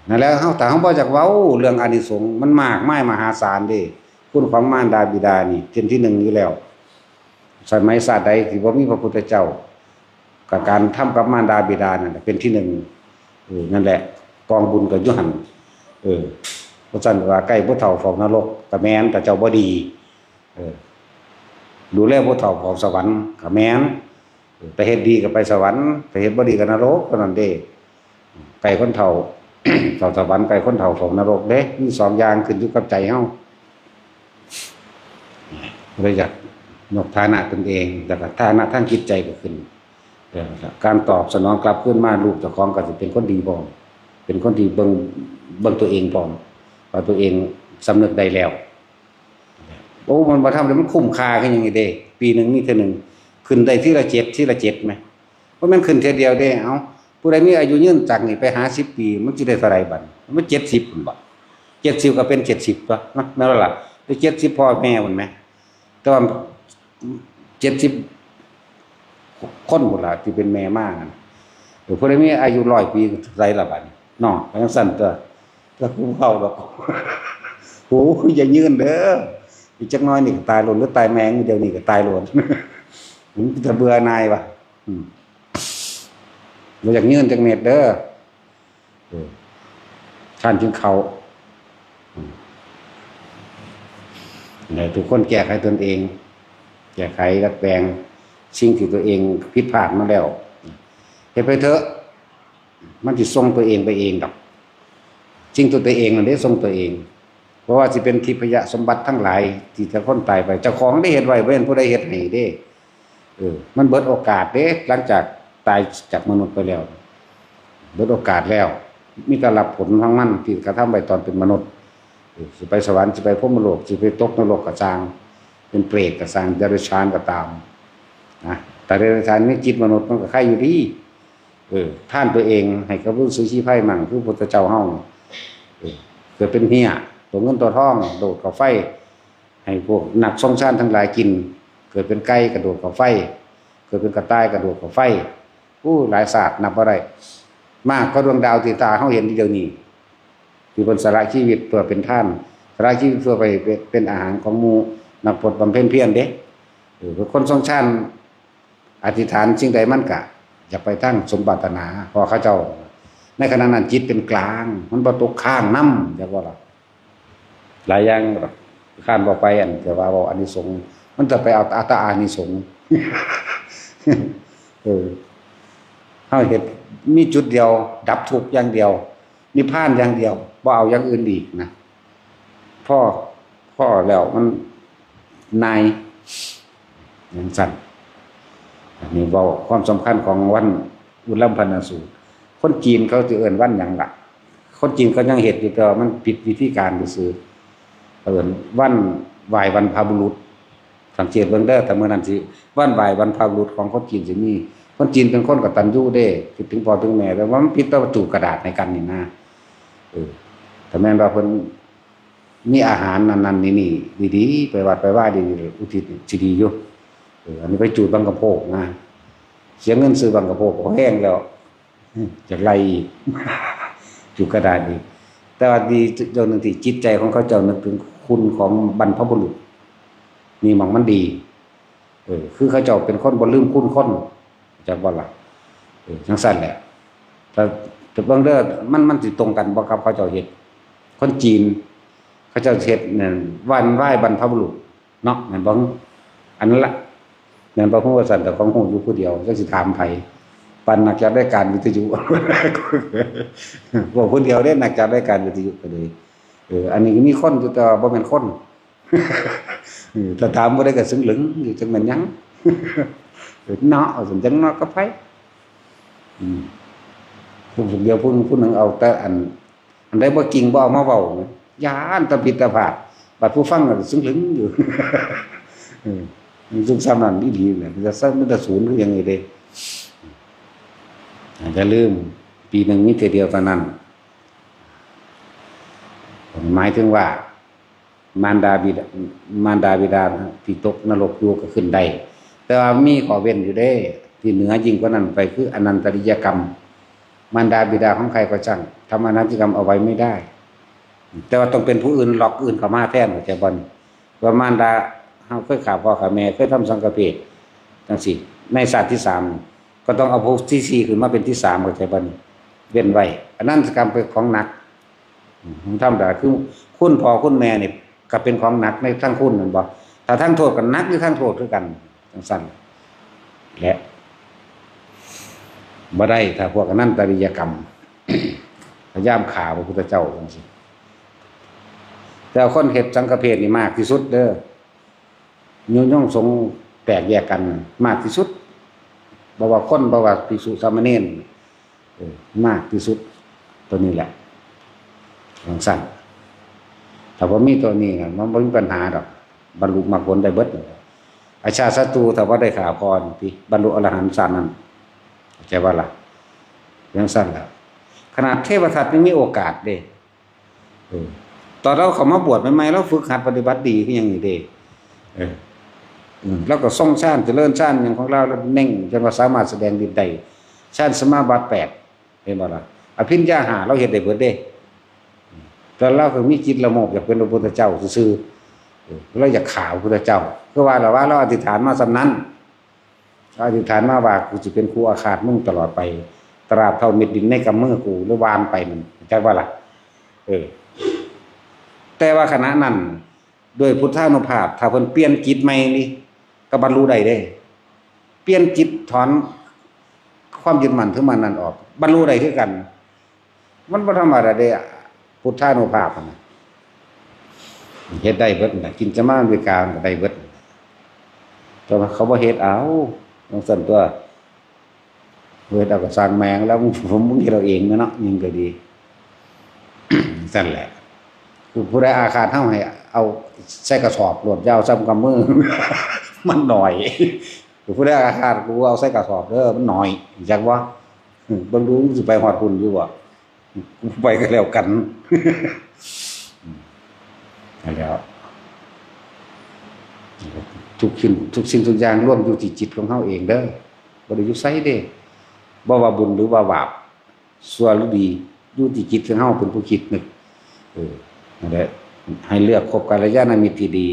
นั่นแหละ เฮา ถ้าเฮาบ่อยากเว้าเรื่องอานิสงส์ มันมากมายมหาศาลเด้ คุณของมารดาบิดานี่เป็นที่หนึ่งอยู่แล้ว สมัยชาติใดที่บ่มีพระพุทธเจ้า ก็การทำกับมารดาบิดานั่นแหละเป็นที่หนึ่ง เออ นั่นแหละ กองบุญก็อยู่หั่น เออ เพราะฉะนั้นว่าใกล้ผู้เฒ่าเฝ้านรกก็แม่น ถ้าเจ้าบ่ดี เออ ดูแลผู้เฒ่าเฝ้าสวรรค์ก็แม่น เออ ไปเฮ็ดดีก็ไปสวรรค์ ไปเฮ็ดบ่ดีก็นรกเท่านั้นเด้ ใกล้คนเฒ่า เฝ้าสวรรค์ ใกล้คนเฒ่าเฝ้านรกเด้ มีสองอย่างขึ้นอยู่กับใจเฮา เลยอยากยกฐานะตนเอง แล้วก็ฐานะทางจิตใจก็ขึ้น เออ การตอบสนองกลับคืนมา ลูกเจ้าของก็สิเป็นคนดีพร้อม เป็นคนที่เบิ่ง เบิ่งตัวเองพร้อม ว่าตัวเองสำนึกได้แล้ว โอ้ มันบ่ทำแล้วมันคุ้มค่าคือหยังนี่เด้ ปีหนึ่งมีเทื่อหนึ่ง ขึ้นได้ทีละเจ็ด ทีละเจ็ดแหม บ่แม่นขึ้นเทื่อเดียวเด้ เอ้า ผู้ใดมีอายุยืนจากนี้ไปหาสิบปี มันสิได้เท่าใดบัดนี้ มันเจ็ดสิบพุ้นบ่ เจ็ดสิบก็เป็นเจ็ดสิบตั๊วเนาะ แม่นบ่ล่ะ ได้เจ็ดสิบพ่อแม่พุ้นแหม แต่ว่าเจ็ดสิบคนพุ้นล่ะที่เป็นแม่มาหั่น เออ ผู้ใดมีอายุร้อยปีก็เท่าใดล่ะบัดนี้เนาะ จั่งซั้นตั๊ว แต่ผู้เฒ่าดอก โอ้ย อย่ายืนเด้อ อีกจักหน่อยนี่ก็ตายโลด หรือตายแม่งเดี๋ยวนี้ก็ตายโลด มันจะเบื่อหน่ายว่ะ อืม บ่อยากยืนจักเม็ดเด้อ เออ คร้านกินข้าว อืม ให้ทุกคนแก้ไขตนเอง แก้ไขดัดแปลงสิ่งที่ตัวเองผิดพลาดมาแล้ว เฮ็ดไปเถอะ มันสิส่งตัวเองไปเองดอก สิ่งตัวตัวเองนั่นเด้ส่งตัวเอง เพราะว่าสิเป็นทิพยสมบัติทั้งหลายที่แต่คนตายไป เจ้าของได้เฮ็ดไว้ บ่แม่นผู้ใดเฮ็ดให้เด้ เออ มันเบิดโอกาสเด้ หลังจากตายจากมนุษย์ไปแล้ว เบิดโอกาสแล้ว มีแต่รับผลของมันที่กระทำไว้ตอนเป็นมนุษย์ เออ สิไปสวรรค์ สิไปพรหมโลก สิไปตกนรกก็ซ่าง เป็นเปรตก็ซ่าง เดรัจฉานก็ตาม นะ แต่เดรัจฉานมีจิตมนุษย์มันก็ไคอยู่ดี เออ ทานตัวเองให้กับฤๅษีชีไพรมั่ง คือพุทธเจ้าเฮา เออ เกิดเป็นเฮีย ตัวเงินตัวทอง โดดเข้าไฟ ให้พวกนักทรงฌานทั้งหลายกิน เกิดเป็นไก่กระโดดเข้าไฟ เกิดเป็นกระต่ายกระโดดเข้าไฟ อู้ หลายชาตินับบ่ได้ มากกว่าดวงดาวที่ตาเฮาเห็นเดี๋ยวนี้ ที่เพิ่นสละชีวิตเพื่อเป็นทาน สละชีวิตเพื่อไปเป็นอาหารของหมู่นักพรตบำเพ็ญเพียรเด้ เออ คนทรงฌานอธิษฐานสิ่งใดมันกะอยากไปทางสมปรารถนา เพราะเขาเจ้า ในขณะนั้นจิตเป็นกลาง มันบ่ตกค้างนำ จักว่าล่ะ หลายอย่างดอก ค้านบ่ไป อันแต่ว่าเว้าอานิสงส์ มันจะไปเอาอัตตาอานิสงส์ เออ เฮาเฮ็ด มีจุดเดียว ดับทุกข์อย่างเดียว นิพพานอย่างเดียว บ่เอาอย่างอื่นอีกนะ พอ พอแล้วมันนาย จั่งซั้น อันนี้เว้าความสำคัญของวันอุลัมพนสูตร คนจีนเขาสิเอิ้นวันหยังล่ะ คนจีนเขายังเฮ็ดอยู่ แต่ว่ามันผิดวิธีการซื่อๆ เอิ้นวันไหว้บรรพบุรุษ สังเกตเบิ่งเด้อ ถ้ามื้อนั้นสิ วันไหว้บรรพบุรุษของคนจีนสิมี คนจีนเป็นคนกตัญญูเด้ คิดถึงพ่อถึงแม่ แต่ว่ามันผิดต่อวัตถุกระดาษในกันนี่นะ เออ ถ้าแม่นว่าเพิ่น มีอาหารนั่นนั่นนี่นี่ดีๆ ไปวัดไปว่าดีๆ อุทิศสิดีอยู่ เออ อันนี้ไปจูดบังกะโพกนะ เสียเงินซื้อบังกะโพกก็แห้งแล้ว อยากไล่อีก จูดกระดาษอีก แต่ว่าดีอย่างหนึ่งที่จิตใจของเขาเจ้านึกถึงคุณของบรรพบุรุษ นี่หม่องมันดี เออ คือเขาเจ้าเป็นคนบ่ลืมคุณคน จักบ่ล่ะ เออ จั่งซั้นแหละ แต่ แต่เบิ่งเด้อ มัน มันสิตรงกันบ่กับเขาเจ้าเฮ็ด คนจีน เขาเจ้าเฮ็ดนั่น วันไหว้บรรพบุรุษเนาะ แม่นบ่ อันนั้นละ แม่นบ่ ฮู้ว่าซั่น แต่ของฮู้อยู่ผู้เดียว จักสิถามไผ ปานนักจัดรายการวิทยุ เว้าผู้เดียวเด้ นักจัดรายการวิทยุก็เลย เออ อันนี้ก็มีคนอยู่ แต่ว่าบ่แม่นคน เออ ถ้าถามบ่ได้ก็ซึ่งเหลิงอยู่ จักแม่นหยัง เนาะ ว่าซั่น จักเนาะกับไผ อืม ผู้เดียวผู้หนึ่ง ผู้หนึ่งเอาแต่อัน อันใดบ่จริงบ่เอามาเว้า ย้านตะผิดตะพลาด บัดผู้ฟังก็ซึ่งเหลิงอยู่ เออ มันซึ่งซ้ำนั่นอีหลีแหละ มันจะซ้ำ มันจะศูนย์คือหยังนี่เด้ อย่าลืม ปีหนึ่งมีเทื่อเดียวเท่านั้น หมายถึงว่า มารดาบิดา มารดาบิดาที่ตกนรกอยู่ก็ขึ้นได้ แต่ว่ามีข้อเว้นอยู่เด้ ที่เหนือยิ่งกว่านั้นไปคืออนันตริยกรรม มารดาบิดาของใครก็ช่าง ทำอนันตริยกรรมเอาไว้ไม่ได้ แต่ว่าต้องเป็นผู้อื่น ล็อกอื่นเข้ามาแทน เข้าใจบ่นี่ ว่ามารดาเฮาเคยฆ่าพ่อฆ่าแม่ เคยทำสังฆเพศ จั่งซี้ ในชาติที่สาม ก็ต้องเอาผู้ที่สี่ขึ้นมาเป็นที่สาม เข้าใจบ่นี่ เว้นไว้ อนันตริยกรรมเป็นของหนัก อืม ธรรมดาคือคุณพ่อคุณแม่นี่ก็เป็นของหนักในทางคุณแม่นบ่ ถ้าทางโทษก็หนักอยู่ทางโทษคือกัน จั่งซั้น และ บ่ได้ ถ้าพวกอนันตริยกรรม พยายามฆ่าพระพุทธเจ้าจั่งซี้ แต่คนเฮ็ดสังฆเพศนี่มากที่สุดเด้อ ยุยงสงฆ์แตกแยกกันมากที่สุด บ่ว่าคน บ่ว่าภิกษุสามเณร เออ มากที่สุด ตัวนี้แหละ จั่งซั้น ถ้าบ่มีตัวนี้น่ะ มันบ่มีปัญหาดอก บรรลุมรรคผลได้เบิด อาชาติศัตรู ถ้าบ่ได้ฆ่าพ่อนี่ติ บรรลุอรหันต์ชั้นนั้น เข้าใจบ่ล่ะ จั่งซั้นล่ะ ขนาดเทวทัตยังมีโอกาสเด้ เออ ตอนลาวเข้ามาบวชใหม่ๆ ลาวฝึกหัดปฏิบัติดีคือหยังนี่เด้ เออ อืม ลาวก็ทรงฌาน เจริญฌานหยังของลาว ลาวเน่งจนว่าสามารถแสดงฤทธิ์ได้ ฌานสมาบัติแปด เห็นบ่ล่ะ อภิญญาห้า ลาวเฮ็ดได้เบิดเด้ แต่ลาวก็มีจิตละโมบอยากเป็นพระพุทธเจ้าซื่อๆ เออ ลาวอยากฆ่าพระพุทธเจ้า คือว่าล่ะว่าลาวอธิษฐานมาส่ำนั้น อธิษฐานมาว่า กูสิเป็นคู่อาฆาตมึงตลอดไป ตราบเท่าเม็ดดินในกำมือกู หรือวานไปนั่น จักว่าล่ะ เออ แต่ว่าขณะนั้น ด้วยพุทธานุภาพ ถ้าเพิ่นเปลี่ยนจิตใหม่นี่ ก็บรรลุได้เด้ เปลี่ยนจิต ถอนความยึดมั่นถือมั่นนั่นออก บรรลุได้คือกัน มันบ่ธรรมดาเด้ พุทธานุภาพหั่นน่ะ เฮ็ดได้เบิดน่ะ กินจะมาอเมริกามันก็ได้เบิด แต่ว่าเขาบ่เฮ็ดเอา จั่งซั้นตั๊ว เฮ็ดเอาก็ซ่างแม่งแล้ว มึง มึงเฮ็ดเอาเองเนาะ หยังก็ดี จั่งซั้นแหละ คือผู้ใดอาฆาตเฮาให้เอาใส่กระสอบโลด อย่าเอาส่ำกำมือ มันน้อย คือผู้ใดอาฆาตกูเอาใส่กระสอบเด้อ มันน้อย จักบ่ เบิ่งดูมึงสิไปฮอดพุ้นอยู่บ่ กูไปก็แล้วกัน นั่นแหล้ว ทุกสิ่ง ทุกสิ่งทุกอย่างรวมอยู่ที่จิตของเฮาเองเด้อ บ่ได้อยู่ไสเด้ บ่ว่าบุญหรือว่าบาป ชั่วหรือดี อยู่ที่จิตของเฮาเป็นผู้คิดนึก เออ นั่นแหละ ให้เลือกคบกัลยาณมิตรที่ดี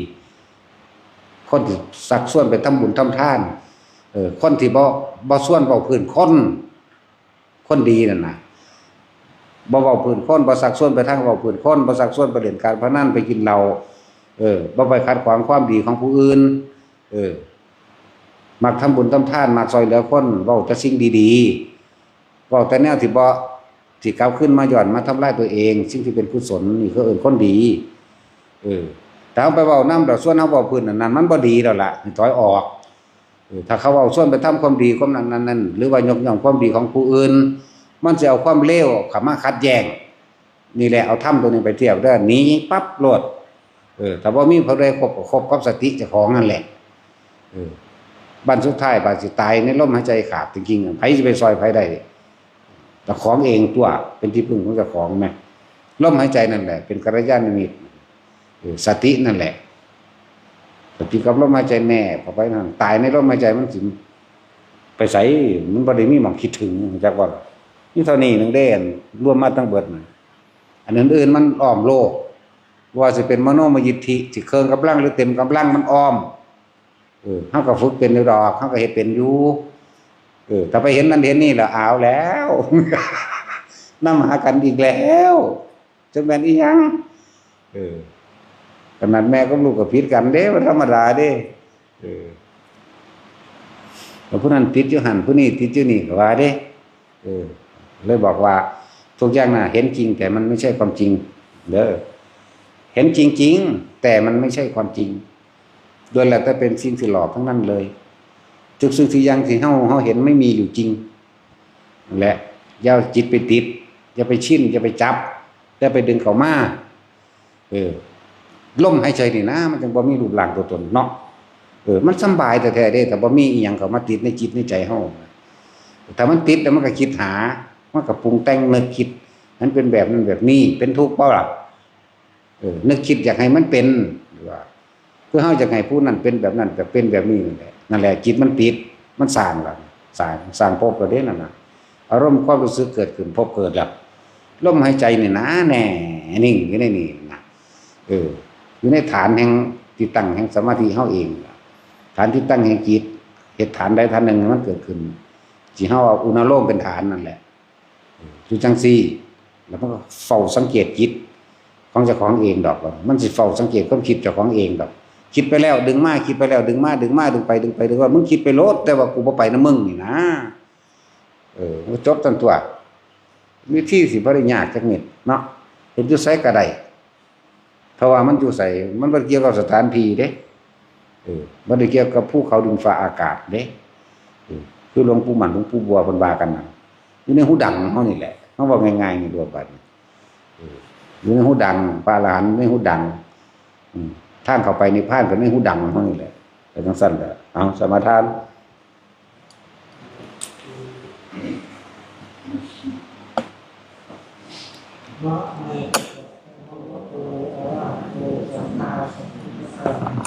คนที่ชักชวนไปทำบุญทำทาน เออ คนที่บ่ บ่ชวนเว้าพื้นคน คนดีนั่นน่ะ บ่เว้าพื้นคน บ่ชักชวนไปทางเว้าพื้นคน บ่ชักชวนไปเล่นการพนัน ไปกินเหล้า เออ บ่ไปขัดขวางความดีของผู้อื่น เออ มักทำบุญทำทาน มักช่วยเหลือคน เว้าแต่สิ่งดีๆ เว้าแต่แนวที่บ่ ที่กลับคืนมาย้อนมาทำลายตัวเอง สิ่งที่เป็นกุศลนี่เขาเอิ้นคนดี เออ ถ้าเฮาไปเว้านำแล้วชวนเฮาเว้าพื้นอันนั้น มันบ่ดีแล้วล่ะ ให้ถอยออก เออ ถ้าเขาเว้าชวนไปทำความดีความนั้นนั้นนั้น หรือว่ายกย่องความดีของผู้อื่น มันสิเอาความเลวเข้ามาขัดแย้ง นี่แหละ เอาธรรมตัวนี้ไปเทียบเด้อ หนีปั๊บโลด เออ ถ้าบ่มีผู้ใดคบก็คบกับสติเจ้าของนั่นแหละ เออ บัดสุดท้ายบาดสิตายในลมหายใจขาดจริงๆ ไผสิไปซ่อยไผได้ เจ้าของเองตัว เป็นที่พึ่งของเจ้าของแหม ลมหายใจนั่นแหละ เป็นกัลยาณมิตร เออ สตินั่นแหละ สติกับลมหายใจแนบเข้าไปนั่น ตายในลมหายใจมันสิไปไส มันบ่ได้มีหม่องคิดถึง จักว่า มีเท่านี้หนึ่งเด้ รวมมาทั้งเบิดน่ะ อันอื่นๆมันอ้อมโลก ว่าสิเป็นมโนมยิทธิ สิเคิ่งกำลังหรือเต็มกำลังมันอ้อม เออ เฮาก็ฝึกเป็นอยู่ดอก เฮาก็เฮ็ดเป็นอยู่ เออ ถ้าไปเห็นนั่นเห็นนี่แล้วเอาแล้ว นำหากันอีกแล้ว จักแม่นอีหยัง เออ ขนาดแม่กับลูกก็ผิดกันเด้ บ่ธรรมดาเด้ เออ แล้วผู้นั้นติดอยู่หั่น ผู้นี้ติดอยู่นี่ก็ว่าเด้ เออ เลยบอกว่าทุกอย่างน่ะเห็นจริงแต่มันไม่ใช่ความจริง เด้อ เห็นจริงๆ แต่มันไม่ใช่ความจริง ล้วนแล้วแต่เป็นสิ่งที่หลอกทั้งนั้นเลย ทุกสิ่งทุกอย่างที่เฮา เฮาเห็นไม่มีอยู่จริง นั่นแหละ อย่าเอาจิตไปติด อย่าไปชิน อย่าไปจับ อย่าไปดึงเข้ามา เออ ลมหายใจนี่นะ มันจั่งบ่มีรูปร่างตัวตนเนาะ เออ มันสำบายแท้ๆเด้ ถ้าบ่มีอีหยังเข้ามาติดในจิตในใจเฮา ถ้ามันติดแล้วมันก็คิดหา มันก็ปรุงแต่งนึกคิด มันเป็นแบบนั้นแบบนี้ เป็นทุกข์บ่ล่ะ เออ นึกคิดอยากให้มันเป็น หรือว่า คือเฮาอยากให้ผู้นั้นเป็นแบบนั้น แต่เป็นแบบนี้นั่นแหละ นั่นแหละ จิตมันติด มันสร้างแล้ว สร้าง สร้างภพแล้วเด้นั่นน่ะ อารมณ์ความรู้สึกเกิดขึ้น ภพเกิดแล้ว ลมหายใจนี่นะ แน่นิ่งอยู่ในนี่นะ เออ อยู่ในฐานแห่งที่ตั้งแห่งสมาธิเฮาเองล่ะ ฐานที่ตั้งแห่งจิต เฮ็ดฐานใดฐานหนึ่งให้มันเกิดขึ้น สิเฮาเอาอุณาโลมเป็นฐานนั่นแหละ เออ อยู่จั่งซี้ แล้วมันก็เฝ้าสังเกตจิตของเจ้าของเองดอก มันสิเฝ้าสังเกตความคิดเจ้าของเองดอก คิดไปแล้วดึงมา คิดไปแล้วดึงมา ดึงมา ดึงไป ดึงไป ดึงว่า มึงคิดไปโลด แต่ว่ากูบ่ไปนำมึงนี่นะ เออ มันก็จบตันตัว วิธีสิบ่ได้ยากจักนิดเนาะ เฮ็ดอยู่ไสก็ได้ เพราะว่ามันอยู่ไส มันบ่เกี่ยวกับสถานที่เด้ เออ บ่ได้เกี่ยวกับภูเขาดินฟ้าอากาศเด้ เออ คือหลวงปู่หมัน หลวงปู่บัวเพิ่นว่ากันน่ะ อยู่ในหูดังของเฮานี่แหละ เฮาเว้าง่ายๆนี่โลดบัดนี้ เออ อยู่ในหูดัง พระอรหันต์ในหูดัง อืม ทางเข้าไปนิพพานก็ในหูดังของเฮานี่แหละ ก็จั่งซั่นแหละ เอา สมาทาน นะโมตัสสะภะคะวะโต อะระหะโต สัมมาสัมพุทธัสสะ